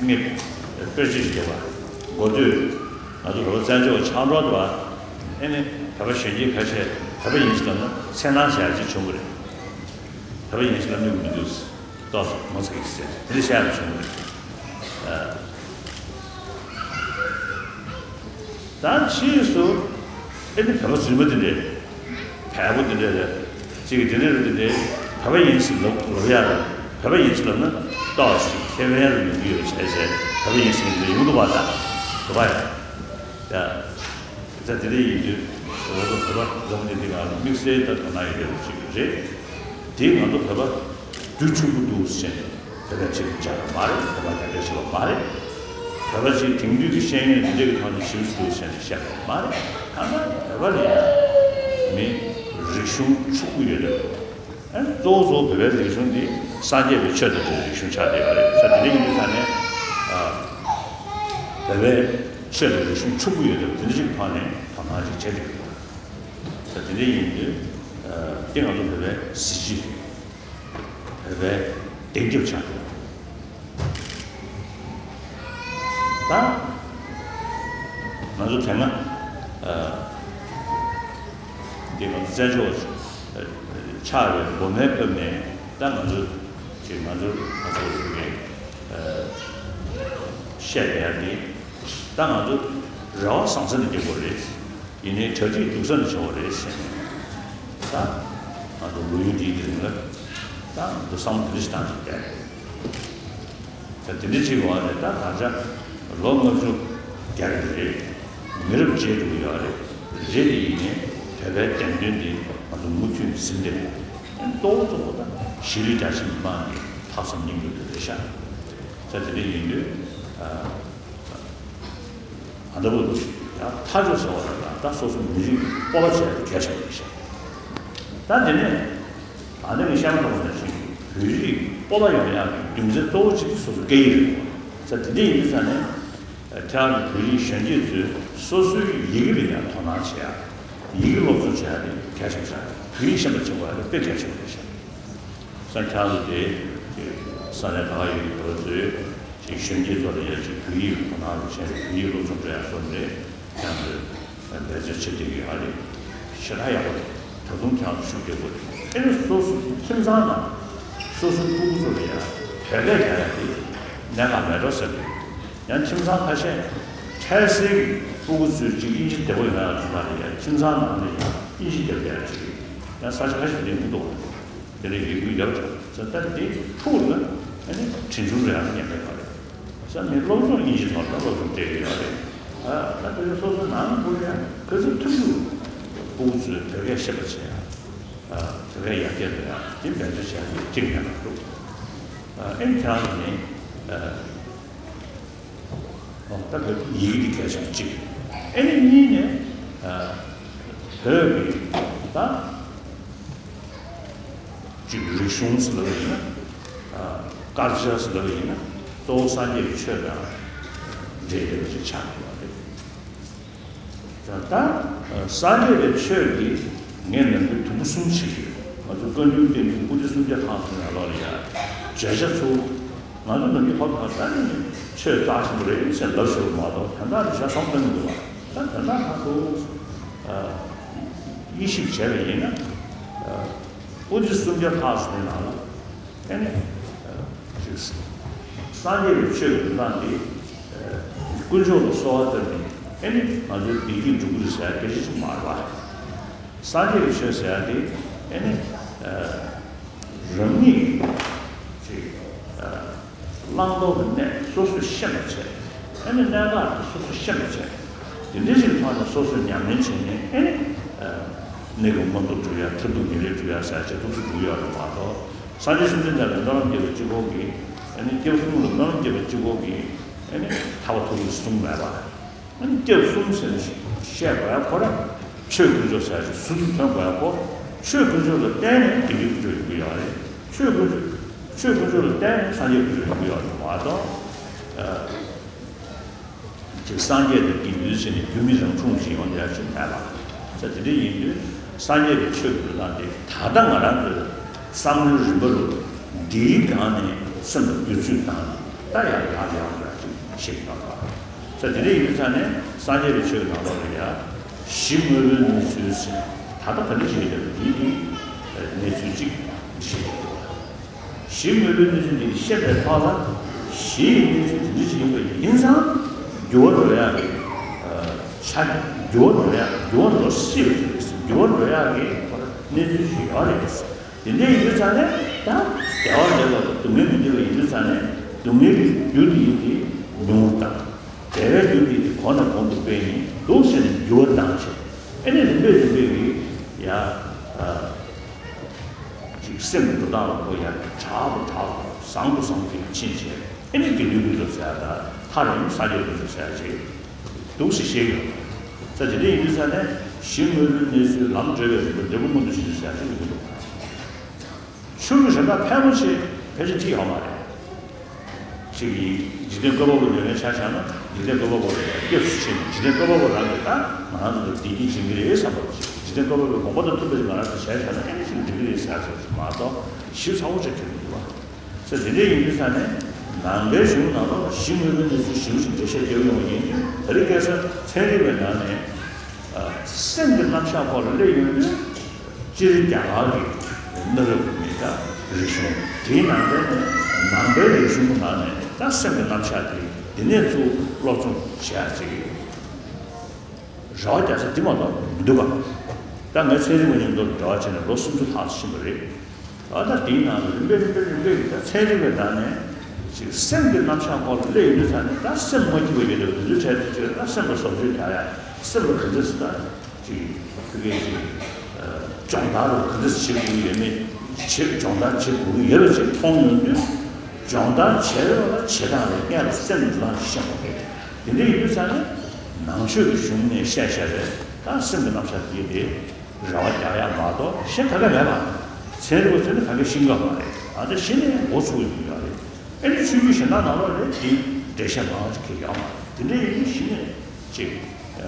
ངས་དཔེར་བརྗོད་ཞིག་བརྒྱབ་པ། འགོ་སྟོད་ང་ཚོ་བོད་པ་བཙན་བྱོལ་བ་ཆགས་འགྲོ་འདུག་བ། ཨེ་ནི་བོད་པ་གཞོན་སྐྱེས་ཁ་ཤས་བོད་པ་ཡིན་ཞིག་ལབ་ན་འཚེར་སྣང་བྱེད་ཡ་ཅིག་བྱུང་གི་རེད། བོད་པ་ཡིན་ཞིག་ལབ་ནུས་ཀྱི་མི་འདུག་ཏོག་ཙམ་ངོ་ཚ་གི་ཟེར་དེ་འདྲ་བཤད་ཡ་བྱུང་གི་རེད། ད་ཕྱིས་སུ་ཨེ་ནི་བོད་པ་རྫུན་མ་དེ་འདྲས་བལ་པོ་དེ་འདྲས་རེད། ཅིག་དེ་འདྲས་རེད། དེ་འདྲས་བོད་པ་ཡིན་ཞིག་ལབ་ལབ་ཡ་རེད། བོད་པ་ཡིན་ཟེར་ལབ་ན་ཏོག་ཙམ་ཁེ་ཕན་ལ་ཉན་གྱི་ཡོད་བྱས་བྱས་བོད་པ་ཡིན་ཟེར་མཁན་ཡོང་འདུག་པ། ད་བོད་པ་ཡ། ད་དེ་འདྲ་ཡིན་དུས་ང་ཚོ་བོད་པ་འཛོམས་ནས་འདི་ག་ལ་དམིགས་བསལ་ད་དོ་སྣང་ཡོད་པ་ཅིག་རེད། དེ་ང་ཚོ་བོད་པ་རྒྱུ་ཕྱུག་པོ་འདུག་ཟེར་ནས་བོད་པ་ཅིག་སྦྱར་བ་མ་རེད། བོད་པ་རྒྱ་སྐད་བཤད་པ་མ་རེད། བོད་པ་ཅིག་དེང་དུས་ཀྱི་ཤེས་ཡོན་འདི་འདྲའི་ཐོག་ནས་ཞེ་པོ་ཅིག་འདུག་ཟེར་ནས་བཤད་པ་མ་རེད། ད་ནི་བོད་པ་ལ་ཡང་མི་རིག་གཞུང་ཕྱུག་པོ་ཡོད་རེད། ཨ་ནི་གཙོ་བོ་གཙོ་བོ་བོད་པའི་རིག་གཞུང་འདི་སངས་རྒྱས་པའི་ཆོས་དང་འབྲེལ་བའི་རིག་གཞུང་ཆགས་བསྡད་ཡོད་རེད། ས་དེ་འདྲ་ཡིན་དུས་ས་ནས་ཨ་བོད་པའི་ཆོས་དང་རིག་གཞུང་ཕྱུག་པོ་ཡོད་རེད། དེ་འདྲ་ཞིག་ཐོག་ནས་དོ་སྣང་ཞིག་བྱེད་དགོས། ས་དེ་འདྲ་ཡིན་དུས་ཨ་དེ་ང་ཚོ་བོད་པའི་གཟི་བརྗིད། བོད་པའི་གདེང་སྐྱབས་ཆགས་ཐུབ། ད་ང་ཚོ་དེ་སྔ་ཨ་འདི་ང་ཚོ་བཙན་བྱོལ་ཆགས་པའི་འགོ་མའི་སྐབས་ནས་ད་ང་ཚོ་ཅིག་ང་ཚོ་ང་ཚོ་རིག་པའི་ཨ་བཤད་པའི་ཡ་འདི་ད་ང་ཚོ་རེ་བ་བཟང་ས་ནས་སྐྱེ་དགོས་རེད། ཡིན་ནའི་གྲ་སྒྲིག་སྡུག་ས་ནས་བྱུང་བ་རེད་ཟེར་ནས། ད་ང་ཚོ་ལོ་ཡུན་འདིའི་རིང་ལ་ད་ང་ཚོ་བསམ་བློ་དེ་འདྲ་ཞིག་བཏང་བཞིན་བསྡད་རེད། ད་དེ་འདྲ་ཅིག་འོག་ནས་ད་ད་ཆ་ལོ་ལྔ་བཅུ་བརྒྱབ་ཡོད་རེད། མི་རབས་བརྗེས་འགྲོ་གི་ཡོད་རེད། རེད་དེ་ཡིན་ནའི་བོད་པའི་བདེན་དོན་འདི་ང་ཚོ་མུ་མཐུད་ནས་ཟིན་བསྡད་ཡོད་རེད། གཙོ་བོ་གཙོ་བོ་ད་གཞིས་ལུས་རྒྱ་ཆེ་མི་མང་གི་ལྷག་བསམ་སྙིང་རུས་དེ་རེད་ཤག་ད་དེ་འདྲ་ཡིན་དུས་ཨ། ཨ་ད་བུ་ཡང་མཐའ་མཇུག་ཟེར་བ་རེད་ལ། ད་སོ་སོ་མི་རིགས་སྤོབས་པ་བྱས་ཏེ་གལ་ཆེན་པོ་རེད་ཤག་ད་དེ་ནས་ཨ་ནི་ངས་བཤད་མ་ཐུབ་པ་ནང་བཞིན་བོད་རིགས་སྤོབས་པ་ཡོང་ཡག་གི་རྒྱུ་མཚན་གཙོ་བོ་གཅིག་དེ་སོ་སོ་སྐད་ཡིག་རེད། ས་དེ་འདྲ་ཡིན་དུས་ས་ནས་ཁྱེད་རང་གི་བོད་རིགས་གཞོན་སྐྱེས་ཚོས་སོ་སོའི་ཡི་གེ་ལ་ཡང་དོ་སྣང་བྱེད་ཡག་ཡི་གེ་སློབ་སྦྱོང་བྱེད་ཡག་དེ་གལ་ཆེན་པོ་ཆགས། བོད་ཡིག་ཤེས་པ་བྱེད་དགོས་ཡག་དེ་དཔེ་གལ་ཆེན་པོ་རེད་ཤག་ས་ཁྱེད་རང་ཚོ་དེ་ས་གནས་ད་ག་ཡོད་ཀྱི་བོད་ཚོས་ཅིག་གཞོན་སྐྱེས་ཚོ་ལ་ཡང་ཅིག་བོད་ཡིག་དོ་སྣང་རུ་བྱས་ནས་བོད་ཡིག་སློབ་སྦྱོང་སྤྲད་ཡག་སོགས་ནས་ཁྱེད་རང་ཚོས་འབད་བརྩོན་བྱེད་བསྡད་ཀྱི་ཡོད་རེད། ཞེ་དྲག་ཡག་པོ་རེད། ད་དུང་ཁྱེད་རང་ཚོ་ཤུགས་རྒྱག་དགོས་རེད། ཨེ་ནི་སོ་སོ་ཁྱིམ་ཚང་ནང་སོ་སོའི་སྤུ་གུ་ཚོ་ལ་ཡང་བོད་སྐད་རྒྱག་ཡག་དེ་གནད་འགག་མེད་འགྲོ་ཟེར་གི། ཡང་ཁྱིམ་ཚང་ཁ་ཤས་འཕྲལ་སེལ་གྱི་སྤུ་གུ་ཚོས་ཅིག་དབྱིན་ཇི་བདེ་པོ་ཡོང་ཡག་ཚོ་ལ་ཡང་ཁྱིམ་ཚང་ནང་ནས་ཡང་དབྱིན་ཇི་བརྒྱབ་བསྡད་ཡག་ཅིག་ཡང་ས་ཆ་ཁ་ཤས་ལ་ཡོང་གི་འདུག་དེ་ལས་ཡོད་རྒྱུ་ཡོད་ཀྱང་ས་ད་དེ་ཐུག་ན་ཨ་ནི་གྲོན་ཆུང་རེད། ཨ་ནི་ཉན་པའི་བར་རེད། ས་ནི་སློབ་སྦྱོང་དབྱིན་ཇི་ཐོག་ལ་སློབ་སྦྱོང་སྤྲད་ཀྱི་ཡོད་རེད། ཨ་ད་དེ་ཚོ་སོ་སོའི་ནང་ཁུལ་ཡང་ག་ཚོད་ཐུབ་ཐུབ་སྤུ་གུ་ཚོས་བོད་སྐད་ཤེས་པ་བྱེད་ཡ། ཨ་བོད་སྐད་ཡར་རྒྱས་འགྲོ་ཡ་དེ་འབད་བརྩོན་བྱེད་ཡ་དེ་གཅིག་ཡིན་པ་འདུག་ཨ་ཨེ་ཁྱེད་རང་ནི་ཨ། ཨོ་ད་བོད་ཡིག་འདི་གལ་ཆེན་པོ་གཅིག་ཨེ་ནི་གཉིས་ནས་ཨ་བོད་ཀྱི་ད་གཅིག་རིག་གཞུང་ཟེར་ལབ་ཡིན་ན་ཨ་དཀར་ཆག་ཟེར་ལབ་ཡིན་ན་གཙོ་བོ་སངས་རྒྱས་ཀྱི་ཆོས་དང་འབྲེལ་ཡོད་པ་ཅིག་ཆགས་ཡོད་པ་རེད། ད་ལྟ་སངས་རྒྱས་པའི་ཆོས་འདི་ངས་ནམ་རྒྱུན་དུམ་བུ་གསུམ་བྱེད་ཀྱི་ཡོད། ང་ཚོ་བཀའ་འགྱུར་བསྟན་འགྱུར་པོ་ཏི་སུམ་བརྒྱ་ཐམ་པ་ནང་ལོགས་ལ་ཡ་བརྗོད་བྱ་ཚུར་ང་ཚོ་ནམ་རྒྱུན་ཧོབ་ཐང་ལྟ་ནས་ཆོས་རྩ་ཆེན་པོ་རེད་ཟེར་ལབ་ཤོར་བ་མ་གཏོགས་དོན་དག་ལ་ཞག་སོང་བཏང་གི་འདུག་བ། ད་དོན་དག་ཁག་ཏུ་དབྱེ་ཞིབ་བྱས་པ་ཡིན་ན་པོ་ཏི་སུམ་བརྒྱ་ཐམ་པ་ནང་ལ། ཨ་ནི། ཅིག་སངས་རྒྱས་པའི་ཆོས་ཀྱི་སྒྲུབ་སྟངས་འདི། དཀོན་མཆོག་ལ་གསོལ་བ་བཏབ་ནས་ཨ་ནི་ང་ཚོའི་བདེ་སྐྱིད་འགྲུབ་ཀྱི་རེད་ཟེར་སྐད་ཆ་ཞིག་མ་རེད་པ། སངས་རྒྱས་པའི་ཆོས་ཟེར་ཡ་འདི་ཨ་ནི། རང་ཉིད་ཅིག་བླང་དོར་གྱི་གནས་སོ་སོས་ཤེས་པར་བྱས། ཨ་ནི་གནད་འགག་དེ་སོ་སོས་ཤེས་པར་བྱས། དེ་འདྲ་ཞིག་ཐོག་ནས་སོ་སོས་ཉམས་ལེན་བྱས་ནས་ཨ་ནི། གནས་སྐབས་མངོན་མཐོ་སྒྲུབ་ཡ། མཐར་ཐུག་ངེས་ལེགས་སྒྲུབ་ཡ་ཟེར་ཡ་ཅིག་ཐུགས་སུ་འགྲོ་གི་ཡོད་རེད་མ་གཏོགས། སངས་རྒྱས་བཅོམ་ལྡན་འདས་ལ་སྨོན་ལམ་བརྒྱབ་པ་གཅིག་པོ་གིས། ཨ་ནི་སྐྱབས་གསུམ་ལ་སྨོན་ལམ་བརྒྱབ་པ་གཅིག་པོ་གིས། ཨ་ནི་ཐར་པ་ཐོབ་ཀྱི་གསུངས་མེད་པ། ཨ་ནི་སྐྱབས་གསུམ་ཟེར་ནས་བཤད་དགོས་ཡ་ཁོ་རང་ཆོས་དཀོན་མཆོག་ཟེར་ཡ་ཅིག་ཟུར་དུ་ཐོན་དགོས་ཡ་ཁོ། ཆོས་དཀོན་མཆོག་ལ་བརྟེན་ནས་དགེ་འདུན་དཀོན་མཆོག་ཡོང་གི་ཡོད་རེད། ཆོས་དཀོན་མཆོག་ཆོས་དཀོན་མཆོག་ལ་བརྟེན་ནས་སངས་རྒྱས་དཀོན་མཆོག་ཡོང་གི་ཡོད་རེད་མ་གཏོགས། ཅིག་སངས་རྒྱས་དང་དགེ་འདུན་ཟེར་ནས་རྒྱུ་མི་རང་འཁྲུངས་ཤིག་ཡོང་བསྡད་ཡ་ཅིག་མེད་པ། ས་དེ་འདྲ་ཡིན་དུས་སངས་རྒྱས་ཀྱི་ཆོས་ཀྱི་ལམ་དེ་ད་ལྟ་ང་རང་ཚོའི་བསམ་བློའི་རིམ་པ་རུ་འདིའི་སྒང་ནས་སེམས་ལ་བསྒྱུར་བཅོས་བཏང་ནས་ད་ཡར་ཡར་ཡར་ཡར་ཅིག་བཤད་ཀྱི་ཡོད་པ། ས་དེ་འདྲ་ཡིན་དུས་ས་ནས་སངས་རྒྱས་ཀྱི་ཆོས་ཀྱི་ནང་ལོགས་ལ་ཡ་གཞི་དངོས་པོའི་གནས་ཚུལ་ཟེར་ད་ལྟ་ག་འདྲ་བྱེད་ཀྱི་ཡོད་པ་འདིའི་གནས་ཚུལ་ཅིག་བཤད་ཀྱི་ཡོད་པ། གཞི་དངོས་པོའི་གནས་ཚུལ་འདི་ཤེས་པའི་ཐོག་ལ། གཞི་ཡི་གནས་ཚུལ་དེ་འདྲ་ཞིག་ཡིན་པ་ཡིན་ཙང་། འགྱུར་བ་འགྲོ་ཡག་གི་ཆ། འགྱུར་བ་འགྲོ་ཡག་འགྱུར་བ་འགྲོ་སྲིད་པ་ཞིག་རེད། འགྱུར་བ་འགྲོ་ཡག་གི་གནས་ཚུལ་ཞིག་ཡོད་རེད། དེ་འདྲ་ཡིན་དུས་ཙང་ནས་ད་ བདེ་བ་འདོད་པ་དང་སྡུག་བསྔལ་མི་འདོད་པ་ཡིན་དུས་ཙང་ནས། སྡུག་བསྔལ་གྱི་རྒྱུ་དེ་ཡིན་ཏེ་ཉུང་བར་བཏང་། བདེ་བའི་རྒྱུ་དེ་ཡིན་ཏེ་གོང་ནས་གོང་དུ་སྤེལ་ནས་འདུག་ཟེར་ནས་འགྱུར་བ་བཏང་བྱས། ཨེ་ནས་རིམ་པས་རིམ་པས་ཀྱིས་ཡ། ཅིག་སེམས་ཀྱི་འགྲོ་སྟངས་ལ་ཁོ་ཡ་དྲག་པོ་དྲག་པོ་བཟང་པོ་བཟང་པོ་དེ་ཕྱིན་བྱས། ཨེ་ནས་དགེ་འདུན་གྱི་ཚོགས་ཟེར་ཡ་ད་མཐར་ཡང་ས་སྐྱ་གི་ཚོགས་ཟེར་ཡ་ཅིག་འདུག་ཟེར་བཤད་ཡོད། ས་དེ་འདྲ་ཡིན་དུས་ཙང་ནས་གཞི་དངོས་པོའི་གནས་ཚུལ་ལམ་བགྲོད་པའི་རིམ་པ་འབྲས་བུ་མངོན་དུ་བྱེད་ཚུལ་ཟེར་ཡ་ཅིག་ཡོད་འདུག་ཆོས་ཀྱི་གཞན་དག་ཕལ་མོ་ཆེ་ཕལ་ཆེར་ཁྲིད་ཡོད་མ་རེད། ཅིག་གིས་འཇིག་རྟེན་བཀོད་པ་པོ་ལས་ལན་ཆ་བཞག་ན། འཇིག་རྟེན་བཀོད་པ་པོ་ལ་སྐྱབས་སུ་མཆི་ནས། འཇིག་རྟེན་བཀོད་པ་པོ་རང་གིས་ད་ང་རང་ཚོ་ལ་བདེ་སྐྱིད་སྦྱིན་གྱི་རེད་བསམ་པ་ཅིག་འཇིག་རྟེན་བཀོད་པ་པོའི་དགོངས་པ་དང་མཐུན་པ་ཞིག་ང་རང་ཚོ་བྱས་བཞག་ན་ཨེ་ནི་ཅིག་འགྲིག་གི་རེད་ཟེར་ཚོད་ཅིག་མ་གཏོགས་ཞིབ་ཚགས་པོ་ཅིག་ཁྱེར་མི་འདུག་བ། ས་དེ་འདྲ་ཡིན་དུས་ཙང་ནས་ནང་པའི་གཞུང་ནང་ལོགས་ལ་གཞི་དངོས་པོའི་གནས་ཚུལ་ཞིབ་ཅིག་འགྲེལ་བཤད་རྒྱག་ཡོང་བ་ཡིན་དུས། ད་རེས་ཁ་སང་ཚན་རིག་པའི་ནང་ནས་སེམས་ཀྱི་རྣམ་གཞག་སྐོར་ལ་སླེབས་ཡོང་དུས། སྤྱིར་རྒྱ་གར་གྱི་གནའ་རབས་ཀྱི་མི་དང་རིག་གཞུང་། དེའི་ནང་ནས་ནང་པའི་རིག་གཞུང་གི་ནང་ནས་ད་སེམས་ཀྱི་རྣམ་གཞག་དེ་འདི་ནས་ཚུར་སློབ་སྦྱོང་བྱེད་ཡ་ཅིག་རེ་བ་རྒྱག་ས་འདི་མ་གཏོགས་མི་འདུག་ག་ད་ངས་ཚན་རིག་པ་མཉམ་དུ་འབྲེལ་བ་བྱས་ནས་ལོ་སུམ་ཅུ་ལྷག་ཕྱིན་པ་རེད། ཨ་ད་དེའི་ནང་ལ་རིམ་པས་རིམ་པས་རིམ་པས་ཀྱིས་ད་ཚན་རིག་པའི་ནང་ནས་ཅིག་སེམས་ཀྱི་རྣམ་གཞག་སྐོར་ལ་སླེབས་ཡོང་དུས་ཙང་ནས། ད་སེམས་མ་སྐྱིད་པ་ཡོད་དུས་དུས་ཚོད་འཕྲད་དུས་ཅིག་ད་སེམས་ལ་བཟོ་བཅོས་རྒྱག་ཡ། སེམས་ལ་ག་འདྲ་ཞིག་ད་ཅིག་ཕ་གིའི་ཅིག་སྦྱོང་བརྡར་རུ་ག་འདྲ་ཞིག་བྱེད་དགོས་ཀྱི་ཡོད་མེད། བྱེད་སྦྱོང་བརྡར་བྱེད་དགོས་ཀྱི་ཡོད་པ་ཅིག་མཐོང་ཡོང་དུས། སྦྱོང་བརྡར་བྱེད་རོགས་ལ་བྱེད་སྟངས་ལ་སྔོན་ལ་སེམས་ལ་ཤེས་དགོས་ཀྱི། དེ་འདྲ་ཡིན་དུས་ཙང་ནས་ནང་ཆོས་ཀྱི་གཞུང་ནས་བཤད་བཞག་པའི་ད་སེམས་ཀྱི་རྣམ་གཞག་དེ་དེ། རེ་བ་རྒྱག་ཡ་མ་གཏོགས་གཞན་ག་གེ་མེད་པ། ཚན་རིག་པ་ཚོས་ནི་ག་གེ་ཤེས་ཀྱི་མ་རེད། ཨ་འདི་གཞི་ནས་འགོ་ཚུགས་ཡོང་གི་ཡོད་རེད། ཨེ་ནི་ཆོས་བརྒྱུད་གཞན་དག་ནང་ལོགས་ལ་དེ་འགྲེལ་བཤད་མང་ཅིག་གི་ཡོད་མ་རེད། དེ་འདྲ་ཡིན་དུས་གཞི་ནས་ཅིག་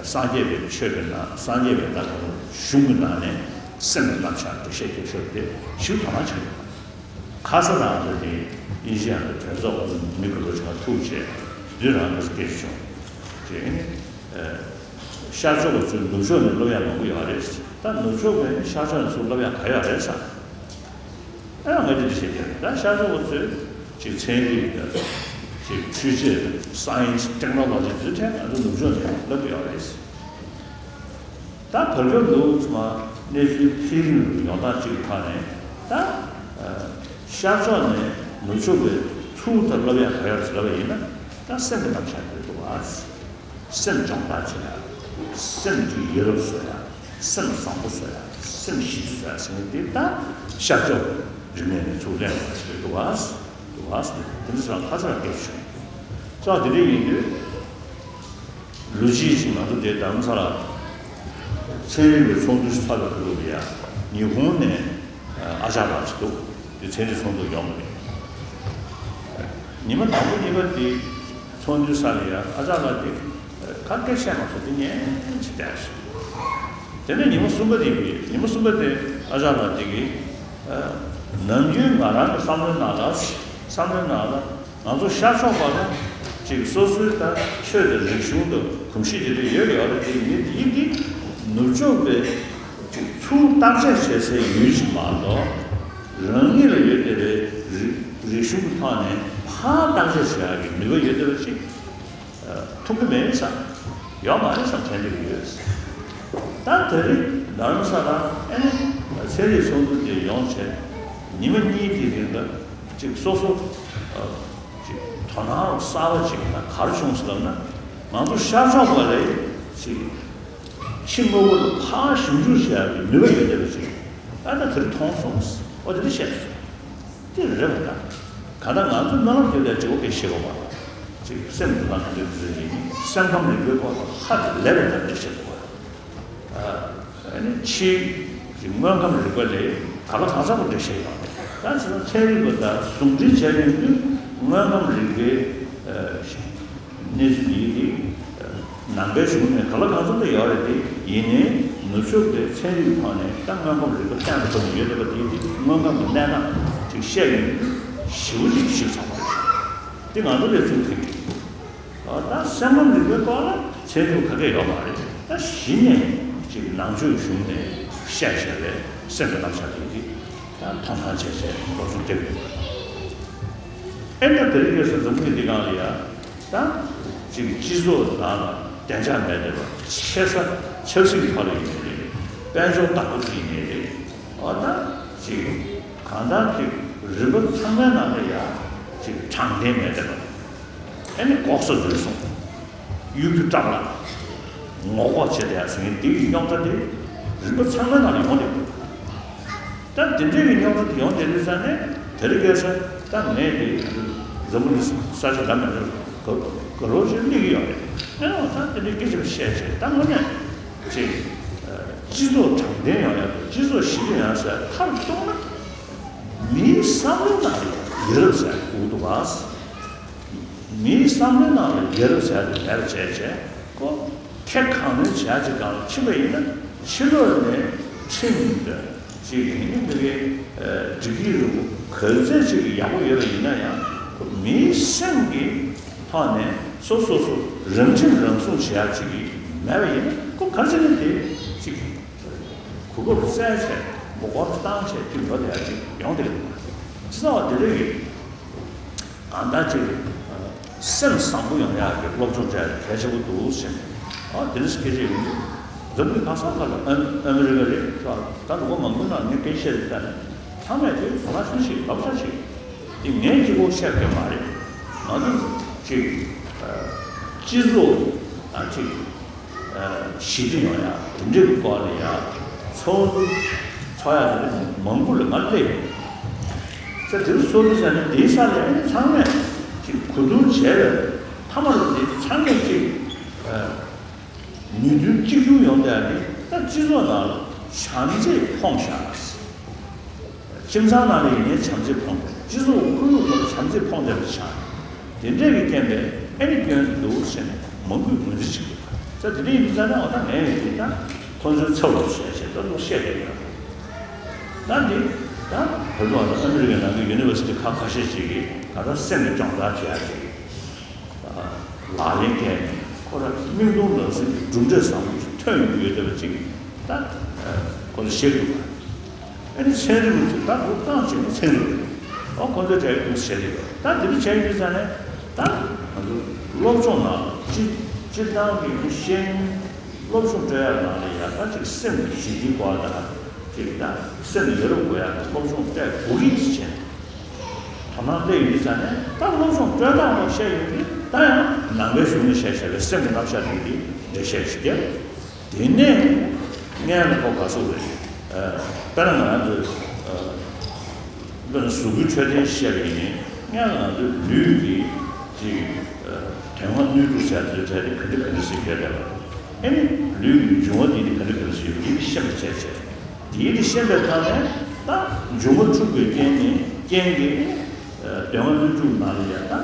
སངས་རྒྱས་པའི་ཆོས་ཀྱི་ནང་། སངས་རྒྱས་པའི་ད་གཞུང་གི་ནང་ནས་སེམས་ཀྱི་རྣམ་གཞག་འགྲེལ་བཤད་རྒྱག་ཤོག་དེ་ཞིག་དོ་སྣང་བྱེད་དགོས། ཁ་སང་རང་ཚོ་དེ་དབྱིན་ཇི་ཡང་དུ་གྲོས་ཚོགས་ཀྱི་མི་དགུ་ལོ་ཆུང་བ་ཐུག་བྱས་དུས་རང་གི་སྐད་ཆ་བྱུང་། དེ་ནི་ཤར་ཕྱོགས་པ་ཚོས་ནུབ་ཕྱོགས་ནས་སློབ་ཡ་མང་པོ་ཡོད་རེད། ད་ནུབ་ཕྱོགས་པས་ནི་ཤར་ཕྱོགས་ནས་ཚུར་སློབ་ཡ་ག་ཡོད་རེད་ཟེར། ཨ་ང་འདི་འདྲ་བཤད་ཀྱི་རེད། ད་ཤར་ཕྱོགས་པ་ཚོས་ཅིག་ཚན་རིག་དང་ཅིག་འཕྲུལ་ཆས་དང་science technology དེ་ཚོའི་ཐད་ང་ཚོ་ནུབ་ཕྱོགས་ནས་སློབ་ཀྱི་ཡོད་རེད། ད་བར་སྐབས་འདུག་ཚང་མ་གནས་ཚུལ་འཕེལ་རིམ་ཡོང་སྟངས་གཅིག་གི་ཐོག་ནས། ད་ཤར་ཕྱོགས་ནས་ནུབ་ཕྱོགས་པའི་ཚུར་ད་སློབ་ཡ་ག་ཡོད་ཟེར་ལབ་པ་ཡིན་ན། ད་སེམས་ཀྱི་རྣམ་གཞག་དེ་འདུག་ཨ། སེམས་སྦྱོང་བརྡར་བྱེད་ཡ། སེམས་ཀྱི་ཡིད་རབ་བཟོ་ཡ། སེམས་བཟང་པོ་བཟོ་ཡ། སེམས་ཞི་བཟོ་ཡ་ཟེར་མཁན་དེ་ད་ཤར་ཕྱོགས་རིག་གནས་ནས་ཚུར་ལེན་དགོས་ཟེར་འདུག་ཨ། འདུག་ཨ། དེ་འདྲ་ཟེར་ཁ་ཚར་སྐད་ཆ་བྱུང་། ཙང་དེ་འདྲ་ཡིན་དུས། ལོ་གཅིག་ཅིག་ང་ཚོ་དེ་རྡ་རམ་ས་ལ་ཚན་རིག་པའི་ཚོགས་འདུ་ཞིག་ཚོགས་པའི་སྐབས་ལ་ཡ། ཉི་ཧོང་ནས་ཨ་ཅག་ལགས་ཅིག་འདུག་དེ་ཚན་རིག་ཚོགས་འདུར་ཡོང་བ་རེད། ཉི་མ་དང་པོ་གཉིས་པ་དེ་ཚོགས་འདུའི་སར་ཡ་ཨ་ཅག་ལགས་དེ་ཁ་སྐད་བཤད་མ་ཐུབ། དེ་ཉན་ཅིག་བསྡད་སོང་། དེ་ནས་ཉི་མ་གསུམ་པ་དེ་གི་ཉི་མ་གསུམ་པ་དེ་ཨ་ཅག་ལགས་དེ་གིས་ནམ་རྒྱུན་ང་རང་གི་བསམ་བློའི་ནང་ལ། བསམ་བློའི་ནང་ལ། ང་ཚོ་ཤར་ཕྱོགས་པ་ལ་ཅིག་སོ་སོའི་ད་ཆོས་དང་རིག་གཞུང་དང་གོམས་གཤིས་དེ་འདྲ་ཡོད་ཡོད་རེད། དེ་ཡིན་དེ་ཡིན་དེ་ནུབ་ཕྱོགས་པའི་ཅིག་ཚུར་བརྟག་དཔྱད་བྱེད་སའི་ཡུལ་ཞིག་མ་གཏོགས། རང་ཉིད་ལ་ཡོད་བསྡད་པའི་རིག་རིག་གཞུང་གི་ཐོག་ནས་ཕར་བརྟག་དཔྱད་བྱེད་ཡག་གི་ནུས་པ་ཡོད་བསྡད་པ་ཅིག་ཐུབ་ཀྱི་མེད་བསམ། ཡོད་མ་རེད་བསམ་དྲན་གྱི་ཡོད། ད་དེ་རིང་རྡ་རམ་ས་ལ་ཨེ་ནི་ཚན་རིག་ཚོགས་འདུ་དེ་ཡོང་བྱས་ཉི་མ་གཉིས་ཀྱི་རིང་ལ་ཅིག་སོ་སོ་ཅིག་དོ་སྣང་གསར་པ་ཅིག་ད་ག་རེ་བྱུང་ཟེར་ལབ་ན། ང་ཚོ་ཤར་ཕྱོགས་པ་ལ་ཅིག་ཕྱི་དངོས་པོ་ལ་ཕར་ཞིབ་འཇུག་བྱེད་ཡག་གི་ནུས་པ་ཡོད་བསྡད་པ་ཅིག་ཨ་ད་དེ་རིང་མཐོང་སོང་། ཨོ་དེ་འདྲ་བཤད་སོང་། དེ་རེད་པ་ད། གང་ལྟར་ང་ཚོ་སྨོན་ལམ་རྒྱབ་ཡ་གཅིག་པོ་གལ་ཆེ་གོ་བ། ཅིག་སེམས་ཀྱི་ལམ་དུ་འཛིན་གྱི་ཡིན། སེམས་ཁམས་རིག་པའི་སྐོར་ལ་ཧ་ཅང་ལས་པའི་ཐབས་ཤེས་བྱེད་དགོས། ཨ་ནི་ཕྱིའི་ཅིག་དངོས་ཁམས་རིག་པ་ལས་ག་ལ་གང་འཚམ་པོ་འགྲེལ་བཤད་ཡོད་རེད། ད་ཅིག་ཚན་རིག་པ་དང་ཟུང་འབྲེལ་བྱས་ཡོང་དུས་དངོས་ཁམས་རིག་པའི་ཨ། གནས་ཚུལ་འདི་ཡིན་དེ། ནང་པའི་གཞུང་ནས་ག་ལ་གང་འཚམ་དུ་ཡོད་རེད་དེ། ཡིན་ནའི་ནུབ་ཕྱོགས་པའི་ཚན་རིག་ཐོག་ནས་ད་དངོས་ཁམས་རིག་པ་སྟེང་དུ་ཐོག་ནས་ཡོད་བསྡད་པ་དེ་དེ་དངོས་ཁམས་ཀྱི་གནས་སྟངས་ཅིག་བཤད་ཡོང་དུས་ཞེ་པོ་ཅིག་ཞིབ་ཚགས་པོ་རེད། དེ་ང་ཚོ་ལས་ཚུལ་མཐུན་གྱི། ད་སེམས་ཁམས་རིག་པའི་སྐོར་ལ་ཚན་རིག་ག་གེ་ཡོད་མ་རེད། ད་གཞི་ནས་ཅིག་ནང་ཆོས་གཞུང་ནས་བཤད་བཞག་པའི་སེམས་ཀྱི་རྣམ་གཞག་དེ་དེ་ད་མཐོང་སྣང་བྱས་བྱས་འགོ་ཚུགས་བསྡད་ཡོད་པ་དང་། ཨེ་ད་དེ་རིང་ཁ་སང་འཛམ་བུ་གླིང་འདི་སྒང་ལ་ཡ། ད་ཅིག་སྤྱི་ཚོགས་ནང་ལ་བདེ་འཇགས་མེད་བསྡད་པ། ཆེ་ས་ཆབ་སྲིད་ཀྱི་ཐོག་ལ་ཡིན་ནའི་རེད། དཔལ་འབྱོར་བདག་པོ་ཅིག་ཡིན་ནའི་རེད། འོ་ད་ཅིག་གང་ལྟར་ཅིག་ རིམ་པ་ཚང་མའི་ནང་ལ་ཡ་ཅིག་དྲང་བདེན་མེད་བསྡད་པ། ཨ་ནི་ལྐོག་ཟ་རུལ་སུངས། གཡོ་སྒྱུ་བཀྲག་ལ་ངོ་ལྐོག་བྱེད་བསྡད་ཟེར་མཁན་འདི་ཡི་རྙོག་དྲ་དེ་རིམ་པ་ཚང་མའི་ནང་ལ་ཡོང་བསྡད་ཡོད། ད་དེ་འདྲའི་གི་རྙོག་དྲ་དེ་ཡོང་བསྡད་དུས་ཙང་ནས་དེ་རིང་ཁ་སང་ད་ངས་དེ་འཛམ་བུ་གླིང་ས་ཆ་འདྲ་མི་འདྲ་ག་ག་རོ་ཞིག་གླེང་གི་ཡོད་རེད། ཨེ་འོ་ད་དེ་འདྲའི་སྐད་ཆ་བཤད་བྱས་ད་དངོས་གནས་ཅིག་སྤྱི་ཚོགས་དྲང་བདེན་ཡོང་ཡ་དང་སྤྱི་ཚོགས་ཞི་བདེ་ཡོང་ཡ་ཟེར་མཐར་གཏུགས་ན། མིའི་བསམ་བློའི་ནང་ལ་ཡ་རབས་ཟེར་དགོས་འདུག་ག། མིའི་བསམ་བློའི་ནང་ལ་ཡ་རབས་ཟེར་དེ་མེད་པ་བྱས་བྱས་ཁོ་ཁེ་གང་ནས་བྱས་ཅིག་གང་ལ་ཕྱིན་པ་ཡིན་ན་ཕྱི་ལོགས་ནས་ཁྲིམས་དང་ཅིག་ཡིན་ནི་མི་རེད། སྒྲིག་ཡིག་རིང་པོ་ག་ཚད་ཅིག་ཡག་པོ་ཡོད་པ་ཡིན་ན་ཡང་ཁོ་མིའི་སེམས་ཀྱི་ཐོག་ནས་སོ་སོ་སོ་རང་ཁྲིམས་རང་སྲུང་བྱེད་ཡག་ཅིག་མེད་པ་ཡིན་ན་ཁོ་ག་ཚད་ནས་དེ་ཅིག་གོ་སྐབས་བཙལ་བྱས་མགོ་སྐོར་བཏང་བྱས་དུས་འགྲོ་བསྡད་ཡ་ཅིག་ཡོང་བསྡད་ཀྱི་འདུག་ཅི་ཙམ་བ་དེ་འདྲ་ཡིན། གང་ལྟར་ཅིག་སེམས་བཟང་པོ་ཡོང་ཡག་གི་སློབ་སྦྱོང་བྱ་ཡག་གལ་ཆེན་པོ་འདུག་ཟེར་ནས་ཨ་དེ་འདྲ་སྐད་ཆ་ཡོང་དུས་འཛམ་བུ་གླིང་གང་ས་ག་ལ་ཨ་ཨ་མི་རི་ཀ་རེད་ད་ལོ་མང་པོའི་ནང་ངས་སྐད་ཆ་བཤད་དུས་ད་ནས་ཚང་མས་དེ་ག་ལ་ཤོད་ཤིག་ལབ་ཤ་ཤིག་དེ་ངས་གཅིག་པོ་བཤད་མཁན་མ་རེད། ང་ཚོ་ཅིག་སྤྱི་ཚོགས་ཨ་ཅིག་ཞི་བདེ་ཡོང་ཡ་དེ་འདྲའི་སྐོར་ལ་ཡ་ཚོགས་འདུ་ཚོགས་ཡ་དེ་འདྲ་མང་པོ་ལ་ང་སླེབས་ཡོད། ས་དེ་རུ་སོ་རུ་ས་ནས་དེའི་ས་ལ་ཨ་ནི་ཚང་མས་ཅིག་གོ་བསྡུར་བྱས་པས་མཐའ་མ་ལ་དེ་ཚང་མས་ཅིག་མོས་མཐུན་གཅིག་གྱུར་ཡོང་བསྡད་ཡ་དེ་ད་སྤྱི་ཚོགས་ནང་ལ་བྱམས་བརྩེ་ཕོངས་ཤག་ཁྱིམ་ཚང་ནང་ལ་ཡིན་ནའི་བྱམས་བརྩེ་ཕོངས་ཏེ་སྤྱི་ཚོགས་ཁོར་ཡུག་ནང་ལ་བྱམས་བརྩེ་ཕོངས་ཏེ་ཆགས། དེ་འདྲས་ཀྱི་རྐྱེན་པས་ཨེ་ནི་སྐྱོན་འདུག་ཟེར་ནས་མང་པོས་ངོས་འཛིན་བྱེད་ཀྱི་འདུག་ས་དེ་འདྲས་ཡིན་དུས་ཙང་ནས་འོ་ད་ངས་ཡིན་དུས་ད་ཁོང་ཚོའི་ཚབ་ལ་བྱས་བྱས་ད་ལོ་བཤད་བསྡད་ཡོད། ད་འདི་ད་བོད་པ་ད་ཨ་མི་རི་ཀའི་ནང་གི་ཡུ་ནི་ཝར་སི་ཊི་ཁག་ཁ་ཤས་ཤིག་གིས་ད་ལྟ་སེམས་ཀྱི་སྦྱོང་བརྡར་བྱེད་ཡ་ཅིག་ལག་ལེན་བསྟན་ནས་ཁོ་རང་མིག་མཐོང་ལག་ཟིན་གྱི་གྲུབ་འབྲས་བཟང་པོ་ཞིག་ཐོན་ཡོང་གི་ཡོད་བསྡད་པ་ཅིག་ད་ཁོ་ཚོས་བཤད་ཀྱི་ཡོད་པ། ཨ་ནི་ཚན་རིག་པ་ཚོས་ད་ཁོ་རྐང་བྱས་ནས་ཚན་རིག་པ་རེད། ཨོ་ཁོ་ཚོས་བྲལ་གྱི་འདུག་བཤད་ཀྱི་ཡོད། ད་འདི་འདྲ་བྱས་ཡོད་ཙང་ནས་ད་ང་ཚོ་སློབ་སྦྱོང་ནང་སྤྱི་སྤྱིར་བཏང་གི་ཤེས་ཡོན་སློབ་སྦྱོང་སྤྲད་ཡག་ནང་ལ་ཡང་ད་ཅིག་སེམས་ཀྱི་ཞི་བདེའི་སྐོར་དང་ཅིག་ད་སེམས་ཡ་རབས་དགོས་ཡག་གི་སློབ་སྦྱོང་སྤྲད་དགོས་ཀྱི་ཅིག་བྱས། དོ་སྣང་སླེབས་ཡོད་ཙང་ནས་ད་སློབ་སྦྱོང་སྤྲོད་སྟངས་ལ་བཤད་ཡོང་དུས་ད་ཡང་ནང་པའི་གཞུང་ནས་བཤད་བྱས་པའི་སེམས་ཀྱི་རྣམ་གཞག་དེ་འདི་འགྲེལ་བཤད་ཞིག་བརྒྱབ། དེ་ནས་སྔོན་ལ་ཁོ་ག་ཚོད་རེད། དཔེར་ན་ང་རང་ཚོས་དཔེར་ན་གཟུགས་པོའི་འཕྲོད་བསྟེན་བཤད་པ་ཡིན་ནའི་སྔོན་ལ་ང་ཚོའི་ལུས་ཀྱི་ཅིག་དོན་ལྔ་སྣོད་དྲུག་ཟེར་དེ་གྲས་དེ་ག་འདྲ་ག་འདྲ་ཞིག་ཡོད་བསྡད་པ། ཨེ་ནི་ལུས་ཀྱི་འབྱུང་བ་འདི་ནི་ག་འདྲ་ག་འདྲ་ཞིག་ཡོད་པ་འདི་ཤེས་པར་བྱས་བྱས། དེའི་དེ་ཤེས་པའི་ཐོག་ནས་ད་འབྱུང་བ་འཁྲུགས་པའི་རྐྱེན་ནི་རྐྱེན་གྱིས་དོན་ལྔ་སྣོད་དྲུག་ནང་ལ་ཡང་ད་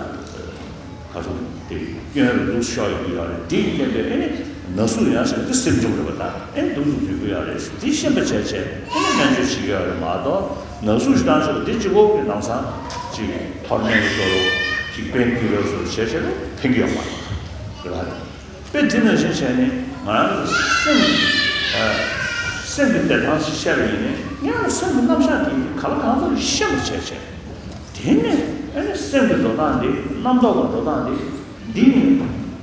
ག་ཚོད་དེ་སྐྱོན་རེ་འདུག་ཤོར་ཡོང་གི་ཡོད་རེད། དེའི་རྐྱེན་པས་ཨེ་ནི་ན་ཟུག་ཡང་ཞིག་འདི་སེམས་བྱུང་རེད་པ། ད་ཨེ་ནི་འདུག་ཟུག་འདུག་གི་ཡོད་རེད། འདི་ཤེས་པ་བྱས་བྱས་ཨེ་ནི་སྨན་བཅོས་བྱེད་ཀྱི་ཡོད་རེད་མ་གཏོགས་ན་ཟུག་ཞིག་བཏང་ཤོག་འདི་གཅིག་པོ་གི་ལམ་སང་ཅིག་ཐོར་སྨན་གྱི་བཟོ་རོགས་ཅིག་པེན་ཀི་ལར་བཟོ་རོགས་བྱས་བྱས་ལ་ཕན་གྱི་ཡོད་མ་རེད་རེད་པ། དཔེ་དེ་ནང་བཞིན་བྱས་ནས་ང་རང་གི་སེམས་ཀྱི་ཨ་སེམས་ཀྱི་བདེ་ཐང་ཞིག་བཤད་པ་ཡིན་ནའི་ངས་སེམས་ཀྱི་རྣམ་གཞག་དེ་ག་ལ་གང་འཚམ་ཤེས་པ་བྱས་བྱས། དེ་ནས་ཨ་ནི་སེམས་ཀྱི་འགྲོ་སྟངས་དེ་རྣམ་རྟོག་གི་འགྲོ་སྟངས་དེ་འདི་ནི་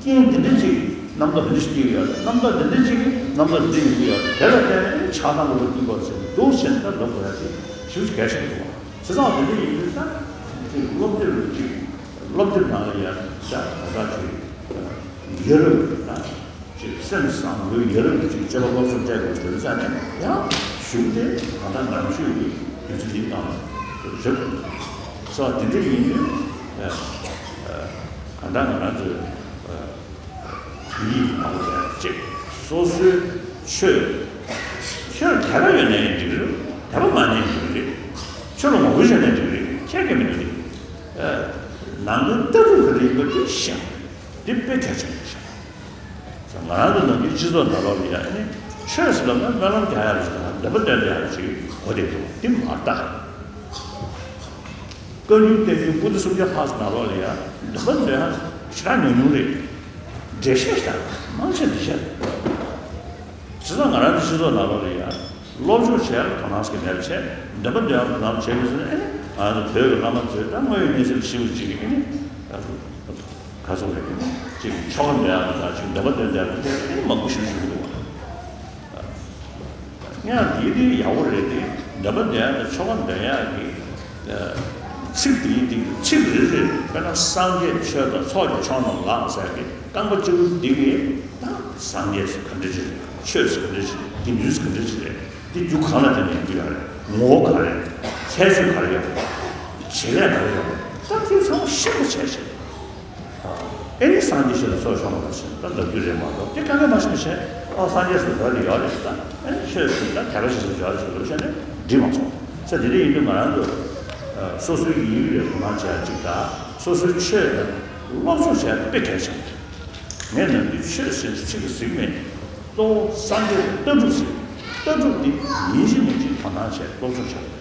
རྐྱེན་འདི་འདྲ་ཅིག་རྣམ་རྟོག་འདི་འདྲ་ཞིག་སྐྱེ་གི་ཡོད་རེད། རྣམ་རྟོག་འདི་འདྲ་ཅིག་རྣམ་རྟོག་འདི་འདྲ་ཡོང་གི་ཡོད་རེད། དེ་ལ་བརྟེན་ནས་ཨ་ནི་ཆགས་སྡང་གི་བློ་སྐྱེ་དགོས་ཟེར་འདུག་ཟེར་ནས་ད་ལབ་དགོས་ཡ་དེ་ཞེ་པོ་གལ་ཆེན་པོ་འདུག་བ། བྱས་ཙང་དེ་འདྲ་ཡིན་དུས་ད་ཅིག་སློབ་དེབ་ཅིག་སློབ་དེབ་ནང་ལ་ཡ་ད་ད་ལྟ་ཅིག་ཡ་རབས་ད་ཅིག་སེམས་བཟང་པོའི་ཡ་རབས་ཀྱི་ཅིག་སྤྱོད་པ་སློབ་སྦྱོང་སྤྲད་དགོས་ཟེར་ཙང་ནས་ཡང་གཞུག་དེ་ད་ལྟ་ང་ཚོའི་གི་དུས་ཚོད་འདི་ནང་རེད། སོ་དེ་འདྲ་ཡིན་དུས་ད་ལྟ་ང་རང་ཚོའི་བོད་ཡིག་ནང་ལ་ཡང་ཅིག་སོ་སོའི་ཆོས་ཆོས་དད་པ་ཡོད་ནའི་འགྲིག་གི་རེད། དད་པ་མ་ནའི་འགྲིག་གི་རེད། ཆོས་ལ་ངོ་རྒོལ་བྱས་ནའི་འགྲིག་གི་རེད། ཁྱད་ག་མི་འདུག་སྟེ། ནང་དོན་ལྟ་གྲུབ་ག་རེ་ཡིན་པ་དེ་ཤེས་དེ་དཔེ་གལ་ཆེན་པོ་ཤག་ང་རང་ཚོ་ནམ་རྒྱུན་སྤྱི་ཚོགས་ནང་ལོགས་ལ་ཡ་ཨ་ནི་ཆོས་ཟེར་ལབ་ན་སྨོན་ལམ་རྒྱག་ཡ་རེད་ཟེར་དང་འདོན་པ་འདོན་བསྡད་ཡ་ཅིག་གོ་བསྡད་འདུག་དེ་མ་རེད་ད། བཀའ་འགྱུར་བསྟན་འགྱུར་པོ་ཏི་སུམ་བརྒྱ་ལྷག་ཙམ་ནང་ལོགས་ལ་ཡ་འདོན་པ་འདོན་ཡ་ཞེ་དྲག་ཉུང་ཉུང་རེད། འགྲེལ་བཤད་ཞེ་དྲག་མང་ཆེ་འགྲེལ་བཤད་རེད། བྱས་ཙང་ང་རང་ཚོ་སྤྱི་ཚོགས་ནང་ལོགས་ལ་ཡ་སློབ་སྦྱོང་བྱེད་ཡ་ལ་དོ་སྣང་ཟེར་མཁན་མེད་པ་བྱས། འདོན་པ་འདོན་ཡ་ལ་དོ་སྣང་བྱེད་དགོས་ཟེར་ན་ཨ་ནི་ང་ཚོ་བོད་ཀྱི་བླ་མ་ཚོས་ད་དངོས་ཡོད་གནས་ཚུལ་ཞིབ་པོ་ཅིག་ཨ་ནི་ག་ཚོད་རེད། ཅིག་ཆོ་ག་འདོན་ཡག་དང་ཅིག་འདོན་པ་འདོན་བསྡད་པ་དེ་ཨེ་མང་པོ་ཞིག་ཞུ་གི་འདུག་བ། ཡང་དེ་དེ་ཡག་པོ་རེད་དེ། འདོན་པ་འདོན་ཡག་དང་ཆོ་ག་འདོན་ཡག་གི་ ཚིག་འདིའི་སྟེང་དུ་ཚིག་རེ་རེ་དཔེར་ན་སངས་རྒྱས་ཆོས་དང་ཚོགས་ཀྱི་མཆོག་རྣམས་ལགས་ཟེར་གྱི་རྐང་པ་གཅིག་པུ་འདི་གིས་ད་སངས་རྒྱས་སུ་ག་འདྲ་ཅིག་རེད། ཆོས་སུ་ག་འདྲ་ཅིག་རེད། དགེ་འདུན་སུ་ག་འདྲ་ཅིག་རེད། འདི་རྒྱུ་གང་ལ་བརྟེན་ནས་ཡོང་གི་ཡོད་རེད། ངོ་བོ་ག་རེ་རེད། ཁྱད་ཆོས་ག་རེ་ཡོད་རེད། བྱེད་ལས་ག་རེ་ཡོད་རེད། ད་དེ་ཚང་མ་ཤེས་པ་བྱས་བྱས། ཨེ་ནི་སངས་རྒྱས་ཆོས་ལ་སོགས་ཤོང་བ་ཞིག་ད་ལབ་རྒྱུ་རེད་མ་གཏོགས་དེ་དཀའ་ངལ་མ་ཤེས་པ་བྱས། ཨོ་སངས་རྒྱས་སུ་འགྲོ་ལེ་ཡོད་རེད། ད་ཨེ་ནི་ཆོས་སུ་ད་དད་པ་ཞིག་སུ་འཇོག་ཞིག་ལབ་བྱས་ནས་འགྲིག་མ་སོང་། ས་དེ་འདྲ་ཡིན་དུས་ང་རང་ཚོ་སོ་སོའི་ཡིན་རེད་དོ་སྣང་བྱེད་ཡ་གཅིག་དང་སོ་སོའི་ཆོས་ལ་སློབ་སྦྱོང་བྱེད་ཡ་དཔེ་གལ་ཆེན་པོ་རེད། ངས་ནམ་རྒྱུན་ཆོས་ཟེར་ཚིག་གི་ཟིག་མེད། གཙོ་བོ་སངས་རྒྱས་ཀྱི་ལྟ་གྲུབ་ཟིག་ལྟ་གྲུབ་འདི་ཡིན་གཅིག་མིན་གཅིག་དོ་སྣང་བྱས་སློབ་སྦྱོང་བྱེད་དགོས།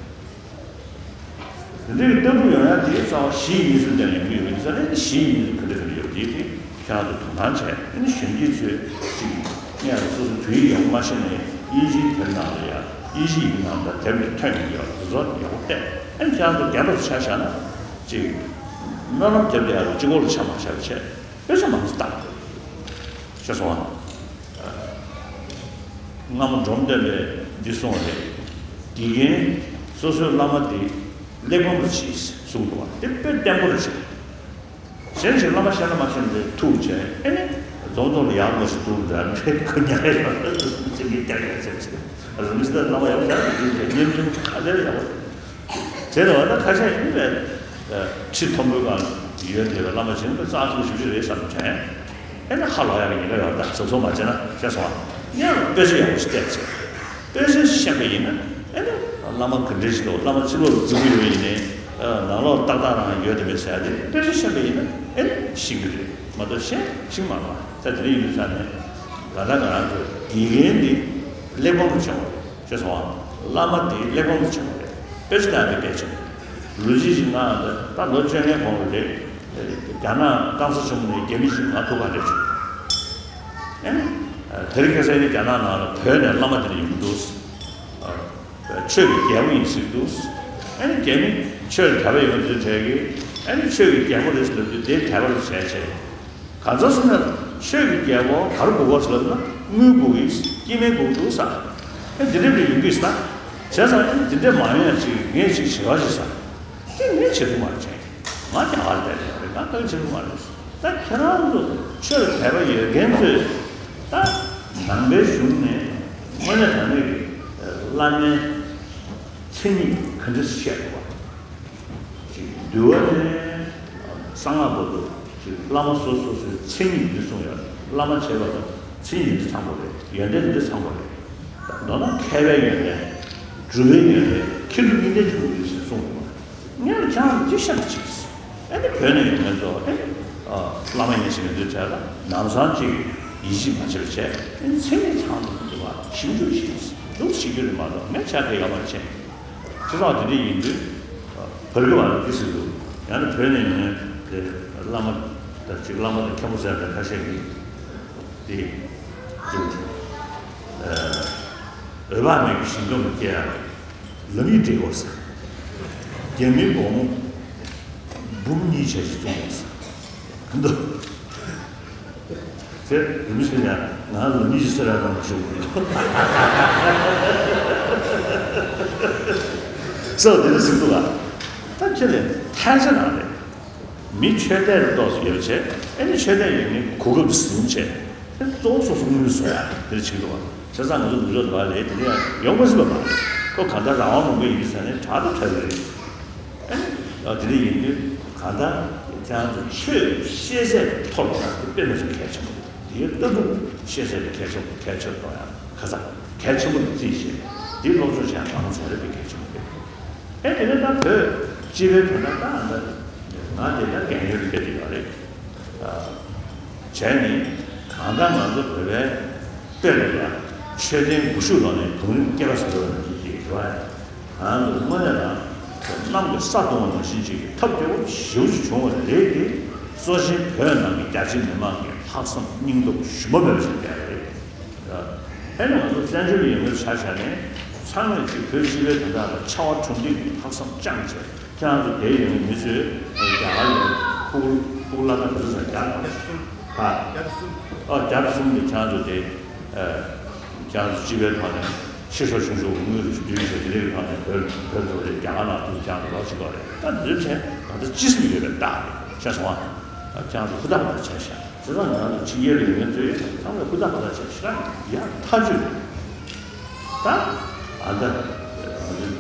དེ་འདྲའི་ལྟ་གྲུབ་ཡོང་ཡ་དེའི་རྩ་བ་གཞི་གཉིས་སུ་བརྟེན་ནས་ཡོང་གི་ཡོད་པ་ཡིན་ཙང་ནས་གཞི་གཉིས་སུ་ག་འདྲ་ག་འདྲ་ཡོད་དེའི་ཐད་ཁྱེད་རང་ཚོ་དོ་སྣང་བྱས། ཨ་ནི་གཞོན་སྐྱེས་ཚོས་གཅིག་སྔོན་ལ་སོ་སོ་བོད་ཡིག་ཡག་པོ་མ་ཤེས་ནས་དབྱིན་ཇིའི་དེབ་ནང་ལ་ཡ་དབྱིན་ཇིའི་ཡིག་ནང་ད་དེབ་ནས་ཐོན་ཡོང་གི་ཡོད་རེད། དེ་ཚོ་ཡག་པོ་བལྟས། ཨ་ནི་ཁྱེད་རང་ཚོ་རྒན་པ་ཚོ་ཆ་བཞག་ན་གཅིག་སྨོན་ལམ་རྒྱབ་བསྡད་ཡ་ལ་གཅིག་པོ་ལ་ཆ་མ་བཞག་པ་བྱས། དཔེ་ཆ་མང་ཙམ་བལྟ་དགོས། ཤེས་སོང་ཨ། སྔ་མོ་འབྲོམ་སྟོན་པས་འདི་གསུངས་པ་རེད། དགེ་རྒན་སོ་སོའི་བླ་མ་དེ་གླེགས་བམ་རུ་གྱིས་གསུངས་འདུག་བ། དེ་དཔེ་བརྟན་པོ་རེད་ཤག་གཞན་ཞིག་བླ་མ་ཤེས་ན་མ་ཤེས་ནས་ཐུག་བྱས། ཨེ་ནི་རྫོང་རྫོང་ལ་ཡག་མོ་ཞིག་འདུག་འདྲ་མེད་ཁོ་ཉལ་ཡོད་ཅེས་ཀྱི་རྒྱ་རྒྱ་བྱས་བྱས། རིམ་གྱིས་བླ་མ་ཡག་པོ་ཞིག་འདུག་ཅེས་བརྙན་ཐུང་ཨ་དེ་ལ་ཡག་པོ། བྱས་ཙང་བ་ད་ཁ་ཤས་ཡིན་པས། ཁྲི་མཐོན་པོའི་སྒང་ཡོད་བསྡད་པའི་བླ་མ་ཆེན་པོ་རྩ་ཆེན་ཞེ་པོ་ཅིག་རེད་བསམ་དྲན། ཨེ་ན་ཧ་ལོག་ཡག་གི་ཉེན་ཁ་ཡོད། ད་གཟབ་གཟབ་མ་བྱས་ན་ཤེས་སོང་ཨ། སྔོན་ལ་དཔེ་ཆ་ཡག་པོ་ཞིག་བལྟས་ཚེ། དཔེ་ཆ་ཤེས་པ་ཡིན་ན་ཨེ་ན་བླ་མ་ག་འདྲ་ཞིག་འདུག་བླ་མ་ཕྱི་ལོགས་ལ་རྫིག་པོ་ཡོད་པ་ཡིན་ནའི་ནང་ལོགས་ཏག་ཏག་རང་ཡོད་དེ་མེད་ཟེར་ཡ་དེ་དཔེ་ཆ་ཤེས་པ་ཡིན་ན་ཨེ་ན་ཤེས་ཀྱི་རེད་མ་གཏོགས་གཞན་ཤེས་མ་རེད་པ། ད་དེ་འདྲ་ཡིན་དུས་ཙང་ནས་ད་ལྟ་ང་རང་ཚོ་དགེ་རྒན་འདི་གླེགས་བམ་དུ་བྱུང་བ་རེད། ཤེས་སོང་ཨ། བླ་མ་དེ་གླེགས་བམ་དུ་བྱུང་བ་རེད། དཔེ་ཆ་ལྟ་དེ་གལ་ཆེན་པོ་རེད། ལོ་རྒྱུས་ཤིག་ང་ད་ལོ་བཅོ་ལྔའི་གོང་ལ་རེད། རྒྱ་ནག་སྐམ་ས་ཆེན་པོ་ནས་རྒྱ་མི་ཞིག་ང་ཐུག་ག་རེད་བྱུང་། ཨེ་ནི། དེ་རིང་ཁ་སང་ནི་རྒྱ་ནག་ནང་ལ་བོད་ནས་བླ་མ་དེ་འདྲ་ཡོང་གི་འདུག་ཆོས་ཀྱི་རྒྱལ་པོ་ཡིན་ཟེར་གྱི་འདུག་ཨེ་ནི་རྒྱ་མི་ཆོས་ལ་དད་པ་ཡོད་པ་ཚོའི་གྲས་ཀྱིས་ཨེ་ནི་ཆོས་ཀྱི་རྒྱལ་པོ་རེད་ཟེར་ལབ་དུས་དེ་དད་པ་རུ་བྱས་བྱས། གང་ཟག་སུ་ནས་ཆོས་ཀྱི་རྒྱལ་པོ་ག་རུ་དགོས་གོ་ཟེར་ལབ་ན་དངུལ་དགོས་ཀྱི་སྐྱེ་དམན་དགོས་འདུག་ས། ཨེ་འདི་འདྲ་འདྲ་ཡོང་གི་ས། བྱས་ཙང་ཨེ་འདི་འདྲ་མ་ཡོང་ཡ་ཅིག་ངས་ཅིག་བྱེད་རོགས་ཞེས་ས། དེ་ངས་བྱེད་ཐུབ་མ་རེད་ཅིང་། ང་རྒྱ་གར་བསྡད་ཡོད་རེད། ང་ལྟ་གི་བྱེད་ཐུབ་མ་རེད། ད་ཁྱེད་རང་ཚོ་ཆོས་ལ་དད་པ་ཡོད་མཁན་ཚོས་ད་ནང་པའི་གཞུང་ནས་དངོས་གནས་དྲང་གནས་ཀྱི་བླ་མའི་མཚན་ཉིད་ག་འདྲ་བཤད་དགོས་པ། ཅིག་འདུལ་བ་ནས་གསང་སྔགས་བར་དུ་ཅིག་བླ་མ་སོ་སོ་སོའི་མཚན་ཉིད་འདི་གསུངས་ཡོད། བླ་མ་བྱས་པ་དང་མཚན་ཉིད་འདི་ཚང་དགོས་རེད། ཡོན་ཏན་འདི་ཚང་དགོས་རེད། མདོར་ན་མཁས་པའི་ཡོན་ཏན། གྲུབ་པའི་ཡོན་ཏན། ཁྱད་དུ་གཉིས་ལྡན་ཆེན་པོ་ཡོད་ཅེས་གསུངས་ཡོད། སྔོན་ལ་ཁྱེད་རང་ཅི་བཤད་པ་ཅིག་ཨེ་ནི་བོད་ནས་ཡོང་མཁན་ཚོ་ཨེ་ནི་བླ་མ་ཡིན་ཟེར་མཁན་ཚོའི་གྲས་ལ་ལམ་སང་ཅིག་ཡིད་ཆེས་མ་བྱེད་པ་བྱས། ཨེ་ནི་མཚན་ཉིད་ཚང་དགོས་འདུག་པ་ཞིབ་འཇུག་བྱེད་འདུག་བྱེད་རྒྱུ་རེད་མ་གཏོགས་ངས་ཆ་ཁ་ཡོད་མ་རེད་ཅེས། སྤྱིར་བཏང་དེ་འདྲ་ཡིན་དུས། བར་གྱི་བར་ལ་འདི་ཟེར་འདུག་ཡང་ན་བོད་ནས་ཡོང་མཁན་དེ་བླ་མ་དང་ཅིག་བླ་མ་དང་མཁན་པོ་ཟེར་བའི་ཁ་ཤས་ཀྱིས་དེ་ཅིག་འོད་དཔག་མེད་ཀྱི་ཞིང་ཁམས་ལ་སྐྱེ་ཡ་ལམ་ཡིག་སྤྲད་ཡོད་ཟེར། རྒྱ་མིའི་དགོང་མོ་འབུམ་གཉིས་བྱས་ཤིག་བཙོང་ཡོད་ཟེར། འདུག་དེ་རིམ་བཞིན་ཡང་ང་ལ་མི་ཞིག་སེ་ར་དང་ཞུ་དགོས། སོ་དེ་འདྲ་ཟེར་འདུག་ག་ད་ཁྱེད་ལས་ཐལ་ཆ་ནང་རེད། མི་ཆོས་དད་ལ་ཏོག་ཙམ་ཡོད་བྱས། ཨེ་ནི་ཆོས་དད་ཡོད་མཁན་གོ་སྐབས་ཟིན་བྱས། ཨེ་གཙོ་བོ་སོ་སོ་དངུལ་བཟོ་ཡ་དེ་འདྲ་བྱེད་འདུག་ག་བྱས་ཙང་ང་ཚོ་ནུབ་ཕྱོགས་དུ་བ་ལས་དེ་འདྲ་ཡང་ཡོང་མ་སྲིད་པ་མ་རེད། ཁོ་གང་ལྟར་རང་དབང་ལུང་པ་ཡིན་ཟེར་ནས་དྲག་ཏུ་དྲག་གི་རེད། ཨ་ནི་དེ་འདྲ་ཡིན་དུས་གང་ལྟར་ཁྱེད་རང་ཚོ་ཆོས་ཤེས་ཚད་མཐོ་རུ་བཏང་དེ་དཔེ་མི་སྲིད་གལ་ཆེན་པོ་རེད། དེའི་ལྟ་གྲུབ་ཤེས་ཚད་དེ་གལ་ཆེན་པོ་གལ་ཆེ་རུ་གཏོང་ཡ་ཁ་ཚ་གལ་ཆེན་པོ་རེད་བརྩིས་བྱས། དེ་སློབ་སྦྱོང་བྱས་ཡ་གང་ཚ་རེད་པའི་གལ་ཆེན་པོ་རེད། ཨེ་དེ་ནས་ད་བོད་སྤྱི་པའི་དོན་དག་ད་ང་དེ་ལྟར་རྒན་ཡོལ་དུ་བསྡད་ཡོད་རེད། བྱས་ནས་གང་ལྟར་ང་ཚོ་བོད་པའི་དཔེ་ལ་ཡང་མཆོད་རྟེན་དགུ་ཤུ་ལོ་ནས་བང་རིམ་སྐྱེས་པ་ཟེར་བ་ནང་བཞིན་ཅིག་རེད་བ། ང་ཚོ་དངོས་གནས་རང་གནམ་གྱི་ས་སྟོང་བ་ནང་བཞིན་ཅིག་གི་ཐབས་སྐྱོ་པོ་ཞེ་པོ་ཅིག་བྱུང་བ་རེད་དེ། གཙོ་ཆེན་བོད་ནང་གི་རྒྱ་ཆེ་མི་མང་གི་ལྷག་བསམ་སྙིང་སྟོབས་ཞུམ་པ་མེད་པ་ཞིག་རྒྱག་ཡ་རེད། ཨེ་ནི་ང་ཚོ་བཙན་བྱོལ་ཡོད་མཁན་ཆ་བཞག་ནས་ཚང་མས་ཅིག་བོད་སྤྱི་པའི་དོན་དག་ལ་ཕྱར་བ་གྲུ་འདེགས་ཀྱི་ལྷག་བསམ་བཅངས་བྱས། ཁྱེད་རང་ཚོ་དེ་ཡོད་མཁན་མི་ཚོས་རྒྱ་གར་ལ་ཕུག་ཕུག་ལ་ད་ག་ཚོད་ཟེར་རྒྱ་གར་ཨ་རྒྱ་གསུམ་གྱི་ཁྱེད་རང་ཚོ་དེ་ཁྱེད་རང་ཚོ་སྤྱི་པའི་ཐོག་ནས་ ཕྱི་ཕྱོགས་ཆུང་ཆུང་དངུལ་རེ་བསྡུས་བྱས་དེ་རིང་ནང་ནས་བོད་བོད་ཚོ་རེ་རྒྱ་གར་ནང་དུ་ཀྱང་ལོག་ཅིག་ག་རེད། ད་འདི་ཚོའི་གྲས་ང་ཚོ་སྤྱི་སེམས་ཡོད་པའི་རྟགས་རེད། ཤེས་སོང་ཨ། ཀྱང་ཚོ་ཧུར་ཐག་ཧུར་ཐག་བྱས་ཤག་བྱས་ཙང་ང་ཚོ་ཕྱི་རྒྱལ་ལ་ཡོད་མཁན་ཚོས་ཚང་མས་ཧུར་ཐག་ཧུར་ཐག་བྱས་ཤག་ཡ་ཐག་ཆོད་རེད། ད་ཨ་ད་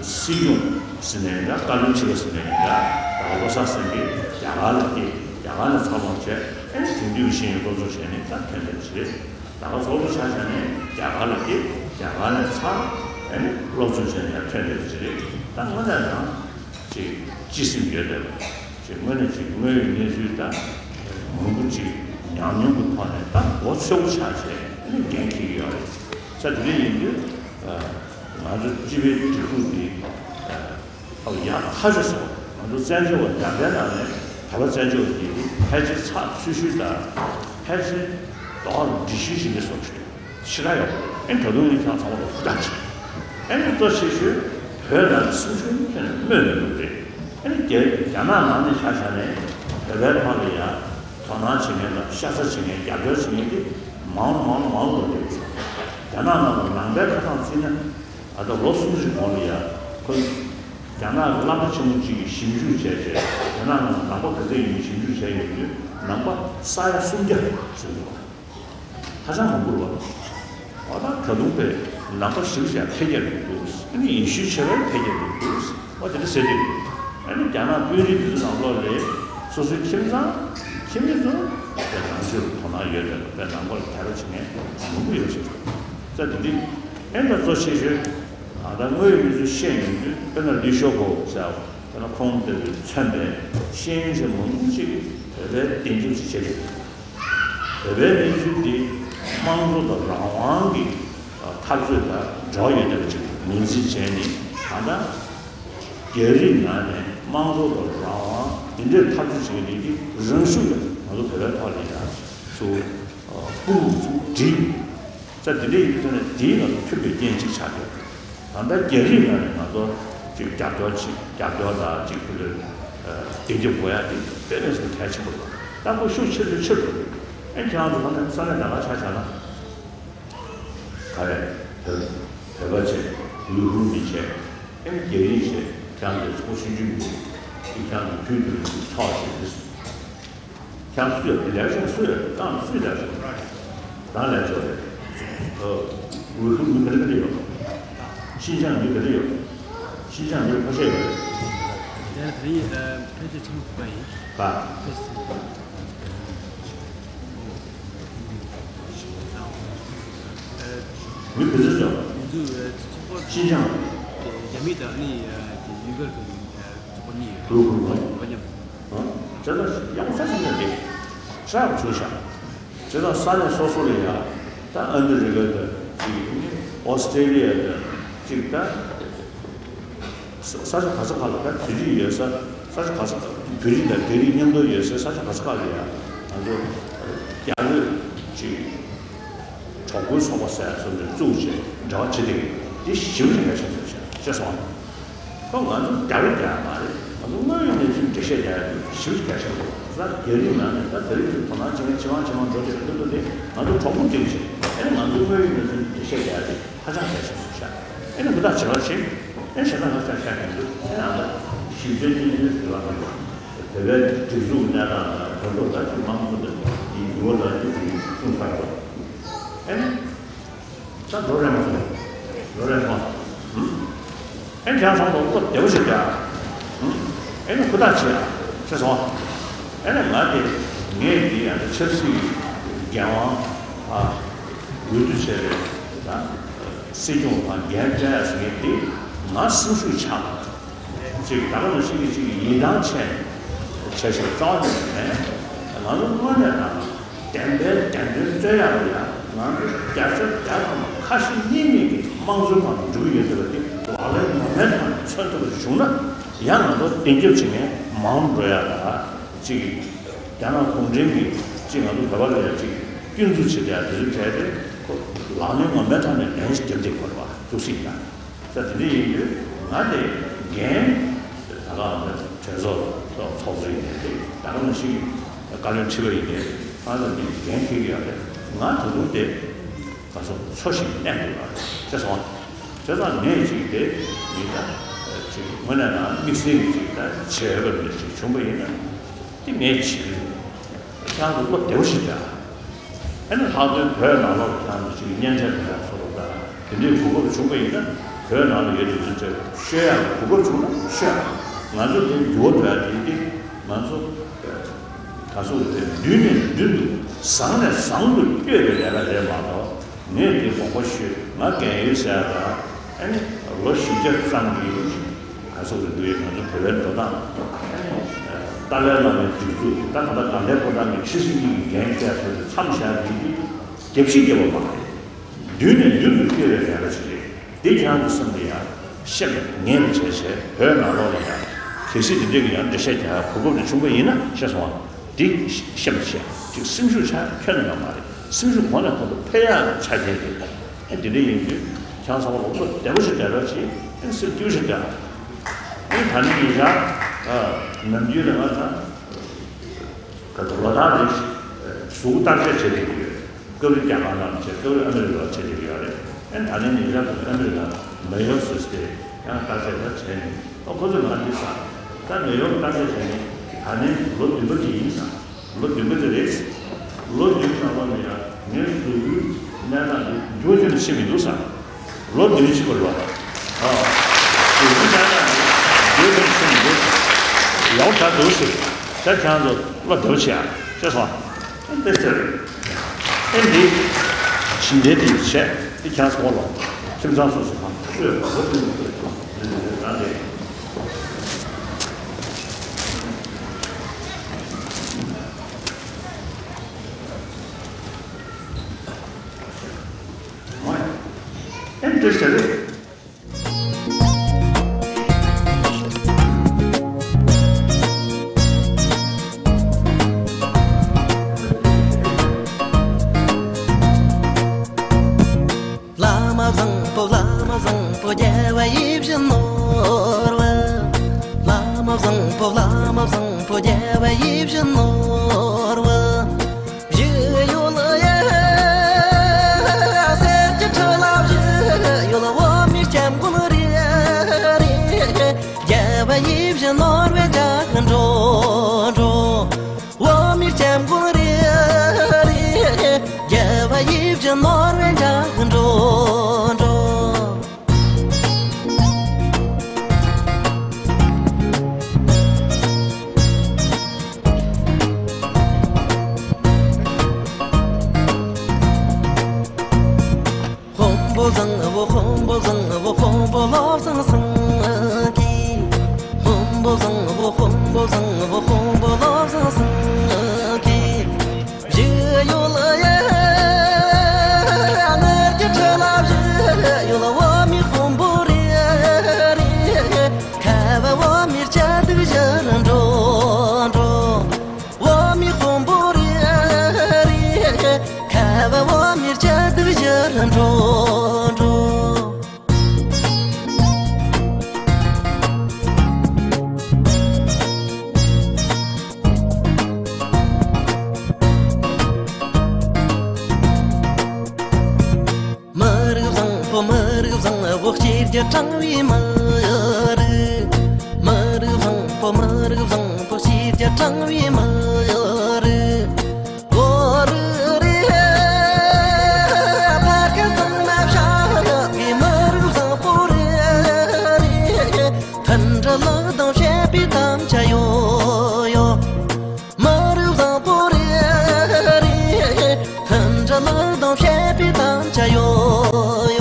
སྲིད་སྐྱོང་ཟེར་ནས་འདྲ། བཀའ་བློན་ཁྲི་པ་ཟེར་ནས་འདྲ། ད་བློ་བཟང་སེང་གེ་རྒྱ་གར་ལ་སྐྱེས། རྒྱ་གར་ནས་འཚར་ལོངས་བྱས། ཨེ་ནས་དེང་དུས་ཀྱི་ཤེས་ཡོན་སློབ་སྦྱོང་བྱས་ནས་ད་ཐོན་བསྡད་པ་ཞིག་རེད། ད་ག་ཚོགས་གཙོ་ཆགས་བྱས་ནས་རྒྱ་གར་ལ་སྐྱེས། རྒྱ་གར་ནས་འཚར། ཨེ་ནས་སློབ་སྦྱོང་བྱས་ནས་ཡར་ཐོན་བསྡད་པ་ཞིག་རེད། ད་དངོས་གནས་དང་ཅིག་སྤྱི་སེམས་ཡོད་བསྡད་པ་ཅིག་དངོས་གནས་ཅིག་དངོས་ཡོད་གནས་ཚུལ་ད་མང་པོ་ཅིག་ཉམས་མྱོང་གི་ཐོག་ནས་ད་མགོ་ཚོད་པོ་ཆགས་བྱས་ཨེ་ནས་འགན་འཁྱེར་གྱི་ཡོད་རེད། ས་དེ་འདྲ་ཡིན་དུས་ང་ཚོ་སྤྱི་པའི་སྒྲིག་འཛུགས་འདི། ཨོ་ཡ་ཁ་ཤས་སོ། ང་ཚོ་བཙན་བྱོལ་བ་ཡར་ལྡན་ནང་ནས་བོད་པ་བཙན་བྱོལ་བ་འདི་ཕལ་ཆེར་ཚགས་ཚུད་ཤོས་དང་ཕལ་ཆེར་དོགས་འདྲི་ཤོས་ཤིག་རེད་བསམ་ཞུ། ཤི་ར་ཡོད་ཨེ་ད་དུང་ངས་ཁྱེད་ཚང་མ་ལ་ཧུར་ཐག་བྱེད། ཨེ་ནི་གཙོ་ཆེ་ཤོས་བོད་ནང་གི་སེམས་ཤུགས་ཁྱོན་ནས་སྨོས་མེད་པ་རེད། ཨེ་ནི་རྒྱ་རྒྱ་ནག་ནང་ནས་ཆ་བཞག་ནས་བོད་པའི་ཐོག་ལ་ཡ་དོ་སྣང་བྱེད་མཁན་དང་ཤ་ཚ་བྱེད་མཁན་རྒྱབ་སྐྱོར་བྱེད་མཁན་དེ་མང་རུ་མང་རུ་མང་རུ་འགྲོ་གི་ཡོད། རྒྱ་ནག་ནང་ལ་ནང་པའི་ཁ་གྲངས་བརྩིས་ན། ད་ལྟ་ལོ་སུམ་ཅུ་གོང་ལ་ཡ། ཁོ། རྒྱ་ནག་གི་བླ་མ་ཆེན་མོ་གཅིག་གིས་ཞིབ་འཇུག་བྱས་རྗེས་རྒྱ་ནག་ནང་ནང་པ་ག་ཚད་ཡིན་ཞིབ་འཇུག་བྱས་ཡོང་དུས་ནང་པ་ས་ཡ་སུམ་བརྒྱ་ཟིན་འདུག་ཧ་ཅང་མང་པོ་རེད་བ། འོ་ད་ད་དུང་པས་ནང་པ་ཞིག་ཀྱང་འཕེལ་རྒྱས་འགྲོ་གི་འདུག་ཨ་ནི་ཡེ་ཤུའི་ཆོས་པ་འཕེལ་རྒྱས་འགྲོ་གི་འདུག་འོ་དེ་འདྲ་ཟེར་གྱི་འདུག་ཨ་ནི་རྒྱ་ནག་དཔོན་རིགས་འདི་ཚོ་ནང་ལོགས་ལས་སོ་སོའི་ཁྱིམ་ཚང་ཁྱིམ་མི་ཚོ་པས་ནང་ཆོས་ལ་དོ་སྣང་ཡོད་དེ་པས་ནང་པ་ལ་དད་པ་བྱེད་མཁན་མང་པོ་ཡོད་ཟེར་གྱི་འདུག་ས་དེ་འདི། ཨེ་ད་གཙོ་ཆེ་ཤོས། ད་ལྟ་དངོས་ཡོད་གནས་ཚུལ་བཤད་ཡོང་དུས་དཔེར་ན་ལི་ཤོ་གོ་ཟེར་བ་དཔེར་ན་ཁོང་དེ་ཚོས་མཚོན་པའི་ཤེས་ཡོན་ཆེ་མང་པོ་ཅིག་གིས་བོད་པའི་བདེན་རྒྱབ་ཅིག་བྱེད་ཀྱི་འདུག་བོད་པའི་གནས་ཚུལ་འདི་དམངས་གཙོ་དང་རང་དབང་གི་འཐབ་རྩོད་དང་འབྲེལ་བ་ཡོད་བསྡད་པ་ཅིག་ངོས་འཛིན་བྱས་ནས་ད་ལྟ་རྒྱ་རིགས་ནང་ནས་དམངས་གཙོ་དང་རང་དབང་འདི་འདྲའི་འཐབ་རྩོད་བྱེད་མཁན་འདི་གི་རང་ཤུགས་ལ་ང་ཚོ་བོད་པའི་ཐོག་ལ་ཡང་ཚུར་དཔུང་ཚུར་སྒྲིལ། ས་འདི་འདྲ་ཡིན་དུས་ཙང་ནས་དེའི་ནང་དུ་མཐུན་པའི་རྐྱེན་གཅིག་ཆགས་ཡོད། ད་ལྟ་རྒྱ་རིགས་ནང་ནས་ང་ཚོ་ཅིག་རྒྱབ་སྐྱོར་ཅིག་རྒྱབ་སྐྱོར་དང་ཅིག་ཕུལ་ལོས་བདེ་སྐྱོབ་དགོས་ཡ་དེ་དཔེ་མི་སྲིད་གལ་ཆེན་པོ་རེད། ད་ཁོ་ཤུགས་ཆེ་ཚུལ་ཆེ་རུ་འགྲོ་གི་ཡོད། ཨེ་ཁྱེད་རང་ཚོ་ད་ནས་ས་གནས་ད་ག་ཆ་བཞག་ན། ག་རེ། བོད་བོད་པ་བྱས། ཡུལ་ཧུར་མི་བྱས། ཨེ་རྒྱ་རིགས་བྱས། ཁྱེད་རང་ཚོ་ཚོགས་ཆུང་ཆུང་མི་འདུག་ཁྱེད་རང་ཚོ་དུས་དུས་ཚོགས་བྱས་ཏེ། ཁྱེད་རང་སུ་ཡོད་དེ་ལས་ཀ་བྱེད་སུ་ཡོད་ཏང་སུས་ལས་ཀ་བྱེད་རང་ལས་ཀ་རེད། ཨོ། ཝུའུ་ཧྥུ་མི་ག་རེ་ག་རེ་ཡོད། ཤིན་ཅང་མི་ག་རེ་ཡོད། ཤིན་ཅང་མི་ཁ་ཤས་ཡོད་རེད། དེ་ལ་དེ་རིང་ཨ་ཕལ་ཆེར་ཚང་མ་ཕུད་པ་ཡིན། ག་ཕལ་ཆེར་ཚང་མ་ཕུད་པ་ཡིན། ཨ་མི་ག་ཚོད་ཡོད། ང་ཚོའི་ཨ་ཚོགས་པ་ཤིན་ཅང་དེ་རྒྱ་མི་དང་ཨ་ནི་ཨ་དེ་ཡུ་གུར་གྱི་ཨ་ཚོགས་པ་གཉིས་ཡོད། ཝུའུ་ཧྥུ་མ་ཡོད་པ་མཉམ། ཨང་། བྱས་ཙང་ཡག་པོ་ས་ཞིག་ལ་འདི་ཧྲ་བ་བྱུང་ཤག་བྱས་ཙང་ས་གནས་སོ་སོ་ལ་ཡ་ད་ཨ་མི་རི་ཀ་དང་ཅིག་ཨོ་སི་ཀྲེ་ལི་ཡ་དང་ཅིག་ད་ས་ས་ཆ་ག་ས་ག་ལ་ད་དེ་རིགས་ཡོད་ས་ས་ཆ་ག་ས་བོད་རིགས་དང་རྒྱ་རིགས་མཉམ་དུ་ཡོད་ས་ས་ཆ་ག་ས་ག་ལ་ཡ་ང་ཚོ་རྒྱ་བོད་ཅིག་གྲོགས་པོའི་ཚོགས་པ་ཟེར་ཡ་སོགས་ནས་བཙུགས་བྱས་འབྲེལ་བ་བྱེད་བསྡད་ཀྱི་འདི་ཞིབ་ཅིག་ངས་ཤེས་ཐུབ་ཤག་ཤེས་སོང་། ཁོ་ང་ཚོ་རྒྱ་རིགས་རྒྱ་མ་རེད། ང་ཚོ་དངོས་ཡོད་གནས་ཚུལ་འགྲེལ་བཤད་རྒྱག་ཡ་དེ་ཞིབ་ཅིག་རྒྱག་ཤེས་དགོས། ང་ཚོ་རྒྱ་རིགས་ནང་ནས་ད་དེ་རིང་ཚོ་དོ་སྣང་བྱེད་མཁན་ཇེ་མང་ཇེ་མང་འགྲོ་བསྡད་པའི་སྐབས་དེ་ང་ཚོ་གྲོགས་པོ་གཅིག་བྱས་ཨེ་ནི་ང་ཚོ་དངོས་ཡོད་གནས་ཚུལ་འགྲེལ་བཤད་རྒྱག་ཡ་དེ་ཧ་ཅང་གལ་ཆེན་པོ་ཤག་ཨེ་ནི་ཧུར་ཐག་བྱེད་རོགས་བྱེད། ཨེ་གཞན་དག་ང་ཚོ་ཤ་ཁྱེར་འདུག་ཨེ་ནང་ལ་ཞིབ་དཔྱད་ཀྱི་གནས་ཚུལ་དེ་ལ་ང་ཚོ་བོད་པའི་སྒྲིག་འཛུགས་གནས་སྟངས་དང་བོད་ཐོག་ད་ཅིག་དམངས་གཙོ་དང་ཡིག་འགྱུར་བ་དང་ཅིག་གསུངས་ཚར་བ། ཨེ་ནི། ད་འགྲོ་རན་མ་སོང་། འགྲོ་རན་སོང་། ཨེ་ཁྱེད་རང་ཚང་མ་སློབ་བདེ་པོ་ཞིག་རྒྱག་ཨེ་ནི་ཧུར་ཐག་བྱེད་ཨ། ཤེས་སོང་། ཨེ་ནི་ང་དེ་ངས་འདི་ཡང་ཆབ་སྲིད་འགན་དབང་ཨ་འོས་བསྡུ་བྱས་པའི་ད་སྲིད་སྐྱོང་དང་འགན་སྤྲད་ཡ་ཟེར་མཁན་དེ་ང་སེམས་ཤུགས་ཆག་ཅིག་ད་ག་ནང་བཞིན་གྱི་ཅིག་ཡིད་ཐང་ཆད་བྱས་ཤིང་རྩ་བ་ནས་མེད། ང་ཚོ་དངོས་གནས་དང་བདེན་པའི་བདེན་དོན་རྩོད་ཡག་ལ་ཡང་ང་ཚོ་བརྒྱ་ཆ་བརྒྱ་ཐམ་པ་ཁ་ཞེ་གཉིས་མེད་ཀྱི་དམངས་གཙོའི་ཐོག་ནས་འགྲུབ་ཀྱི་ཡོད་ཚུལ་ལ་དེ་ལག་ལེན་ངོ་མའི་ཐོག་ནས་མཚོན་ཐུབ་པ་ཞིག་བྱུང་ན་ཡང་ང་ཚོ་གདེང་འཇོག་བྱེད་མཁན་མང་རུ་འགྲོ་ཡག་ལ་ཅིག་རྒྱ་ནག་གུང་ཁྲན་གྱིས་ཅིག་ང་ཚོ་བོད་པ་ལ་ཡང་ཅིག་སྐྱོན་འཛུགས་བྱེད་བསྡད་ཡག་དེ་ཚོ་བྱས་ཏེ་ཁོ་ལག་ལེན་ངོ་མའི་ཐོག་ནས་ལན་ཞིག་བརྒྱབ་བསྡད་དགོས་རེད་བ། ཐུགས་སྲིད་ཡིན་ན། ས་དེ་འདྲ་ཡིན་དུས་ང་དེ་འགན་ད་ག་ང་གྲོས་ཚོགས་ཚོགས་གཙོ་ཡིན་ནའི་དེ་ད་ག་ནང་བཞིན་བཀའ་བློན་ཁྲི་པ་ཡིན་ནའི་ང་ལ་འདི་འགན་འཁྱེར་གྱི་ཡོད་རེད། ང་ད་དུང་དེ་ག་ཚོད་འཚོ་ཞིང་གནས་དགོས་པ་རེད། ཤེས་སོང་ བྱས་ཙང་ངས་ཅིག་དེ་མི་ད་ཅིག་དངོས་གནས་ན་དམིགས་བསལ་གྱི་ཅིག་ད་བྱེད་འོས་པ་འདྲ་ཅིག་བྱུང་པ་ཡིན་ན་དེ་ངས་བྱེད་ཀྱི་རེད། ཁྱེད་རང་ཚོ་བློ་བདེ་པོ་ཞིག་བྱ། ཨ་ནི་ལྷག་དོན་བོད་ནང་ལོགས་ལ་ཁྱེད་རང་ཚོ་ཅིག་གཉེན་ཚན་དེ་འདྲ་ཚོ་ལ་ད་དེ་འདྲའི་གོ་སྐབས་བྱུང་པ་ཡིན་ན་བོད་ནང་ལ་ཡོད་དུས་ཚོད་ཤོད་ཡག་གོ་སྐབས་བྱུང་ན་ཤོད་ཡག་ང་ཚོ་དེ་འགྱུར་བ་འགྲོ་ཡག་དེ་ཡིན་ཏེ་ང་ཚོ་ག་ཚོད་རེད། མདུན་ནས་མདུན་དུ་བཟང་ནས་བཟང་དུ་བསྐྱོད་པའི་ལས་ཀ་རེད་མ་གཏོགས། ངས་འདི་དགོངས་པ་ཞུས། ང་རྒན་ཡོལ་ཟེར་ཡག་ལ་ཨ་ནི་ལོ་བཞི་བརྒྱ་ཙམ་གྱི་ག་ཚོད་རེད་འདུག་ང་ཚོ་བོད་པའི་འགྲོ་སྟངས་ཨ་ནི་ཏཱ་ལའི་བླ་མའི་སྒྲིག་འཛུགས་ད་ག་ད་དགའ་ལྡན་ཕོ་བྲང་གི་ཁྲི་སྲིད་གཉིས་ཀྱི་འགན་བཞེས་ཐོག་ནས་མཚམས་བཞག་དེ་དུས་རྒྱབ་བཤིག་རྒྱབ་པ་མ་རེད། མདུན་ནས་མདུན་དུ་བསྐྱོད་པའི་ལས་ཀ་ཞིག་རེད། འདི་ཁྱེད་རང་གི་སེམས་ལ་ཡང་ཤེས་པ་ངེས་པ་བྱས་བྱས་བོད་ནང་ལོགས་ལ་ཡང་གལ་སྲིད་དེ་འདྲས་ཀྱི་ཡང་འགྲེལ་བཤད་རྒྱག་གོ་སྐབས་དེ་བྱུང་པ་ཡིན་ན་ཤེས་སོང་བ། འདི་ཤེས་པ་བྱས་ཅིག་སེམས་ཤུགས་ཆག་ཁྱོན་ནས་ཡོད་མ་རེད། སེམས་ཤུགས་གོང་ནས་གོང་དུ་འཕེལ་ཡག་ཆ་རྐྱེན་དེ་ཨེ་འདི་འདྲས་ཡིན་དུས་ཁྱེད་རང་ཚང་མ་ལ་བློ་བདེ་པོ་ཞིག་བསྡད་རོགས་གྱིས། ཨེ་སེམས་སྐྱིད་པོ་ཞིག་བསྡད། ཨེ་ད་ནི་ཉིན་ཞག་ནམ་རྒྱུན་ལ་ང་ཚང་། ད་ལྟ་ལོ་ལྟར་རེ་བཞིན་གཟུགས་བརྟག་དཔྱད་བྱེད་བསྡད་ཀྱི་ཡོད། སྐབས་རེ་རྒྱ་གར་ནང་བྱེད། སྐབས་རེ་ཨ་མི་རི་ཀར་བྱེད་བསྡད་ཀྱི་ཡོད་རེད། ཨ་ནི་ད་ནི་ཉིན་ཞག་ཨ་མི་རི་ཀ་ནིའུ་ཡོག་སི་ཊི་ཡང་བརྟག་དཔྱད་ད་བྱས་ནས་ཨ་ཁོ་ཚོས་ང་འདི་ཟེར། ད་ནིའུ་ཡོག་བརྟག་དཔྱད་བྱས་ནས་ད་ནི་ལོ་བདུན་པ་དེ་ཡིན་ཟེར། ལོ་བདུན་པ་དེ་རེད། ལོ་བདུན་ནང་ལོགས་ནས་ཡང་ངའི་གཟུགས་པོའི་གནས་སྟངས་དེ་འགྱུར་བ་ཁྱོན་ནས་ཕྱིན་མི་འདུག་ཟེར། ལོ་བདུན་ཕྱིན་པ་རེད་བ། ཨ། གཟུགས་པོའི་གནས་སྟངས་དེ་འགྱུར་བ་ཁྱོན་ནས་ཕྱིན་མི་འདུག་ཟེར། ཡག་པོ་ཆགས་འདུག་ཟེར། ད་ཁྱེད་རང་ཚོ་བློ་བདེ་པོ་བྱེད་ཨ། ཤེས་སོང་ཨ། ཨེ་འདི་ཟེར། ཨེ་འདི་ཇི་འདྲའི་དེ་བྱས་དེ་ཁྱེད་རང་ཚོ་ལ་ཁྱིམ་ཚང་སོ་སོ་གང་ཤོད་པ་ལོ་བདུན་པ་རེད་དེ་རང་རེད། ཨེ་འདི་ཟེར་རེད། བླ་མ་བཟང་པོ་བླ་མ་བཟང་པོ་རྒྱལ་བ་ཡིད་བཞིན་ནོར་བུ། བླ་མ་བཟང་པོ་བླ་མ་བཟང་པོ་རྒྱལ་བ་ཡིད་བཞིན་ནོར་བུ། བཞི་ཡོལ་ཡ་གསེར་གྱི་ཁྲི་ལ་བཞི་ཡོལ་འོ་མའི་སྐྱབས་མགོན་རེ་རེ། རྒྱལ་བ་ཡིད་བཞིན་ནོར་བུའི་ལྗགས་འགྲོ་འགྲོ། འོ་མའི་སྐྱབས་མགོན་རེ་རེ། རྒྱལ་བ་ཡིད་བཞིན་ནོར་བུའི་ལྗགས་འགྲོ་འགྲོ། དཔོན་པོ་བཟང་བོ་དཔོན་པོ་བཟང་བོ་དཔོན་པོ་བློ་བཟང་སེང་གེ། དཔོན་པོ་བཟང་བོ་དཔོན་པོ་བཟང་བོ་དཔོན་པོ་བློ་བཟང་སེང་གེ། བཞི་ཡོལ་ཡ་དངུལ་གྱི་ཁྲི་ལ་བཞི་ཡོལ་འོ་མའི་དཔོན་པོ་རེ་རེ། ཁ་བ་འོ་མའི་སྐྱ་དུག་བཞུར་འགྲོ་འགྲོ། འོ་མའི་དཔོན་པོ་རེ་རེ། ཁ་བ་འོ་མའི་སྐྱ་དུག་བཞུར་འགྲོ་འགྲོ། མི་རིགས་བཟང་པོ་མི་རིགས་བཟང་པོ་གཅེས་རྒྱུ་དྲང་བའི་མི་རིགས། མི་རིགས་བཟང་པོ་མི་རིགས་བཟང་པོ་གཅེས་རྒྱུ་དྲང་བའི་མི་རིགས། བོད་རིགས་རེད། ཕ་སྐད་གཙང་མ་བཤད་པའི་མི་རིགས་བཟང་པོ་རེད། མཐུན་སྒྲིལ་ལག་དང་བཤད་པའི་དམ་བཅའ་ཡོད་ཡོད། མི་རིགས་བཟང་པོ་རེད་རེད། མཐུན་སྒྲིལ་ལག་དང་བཤད་པའི་དམ་བཅའ་ཡོད་ཡོད།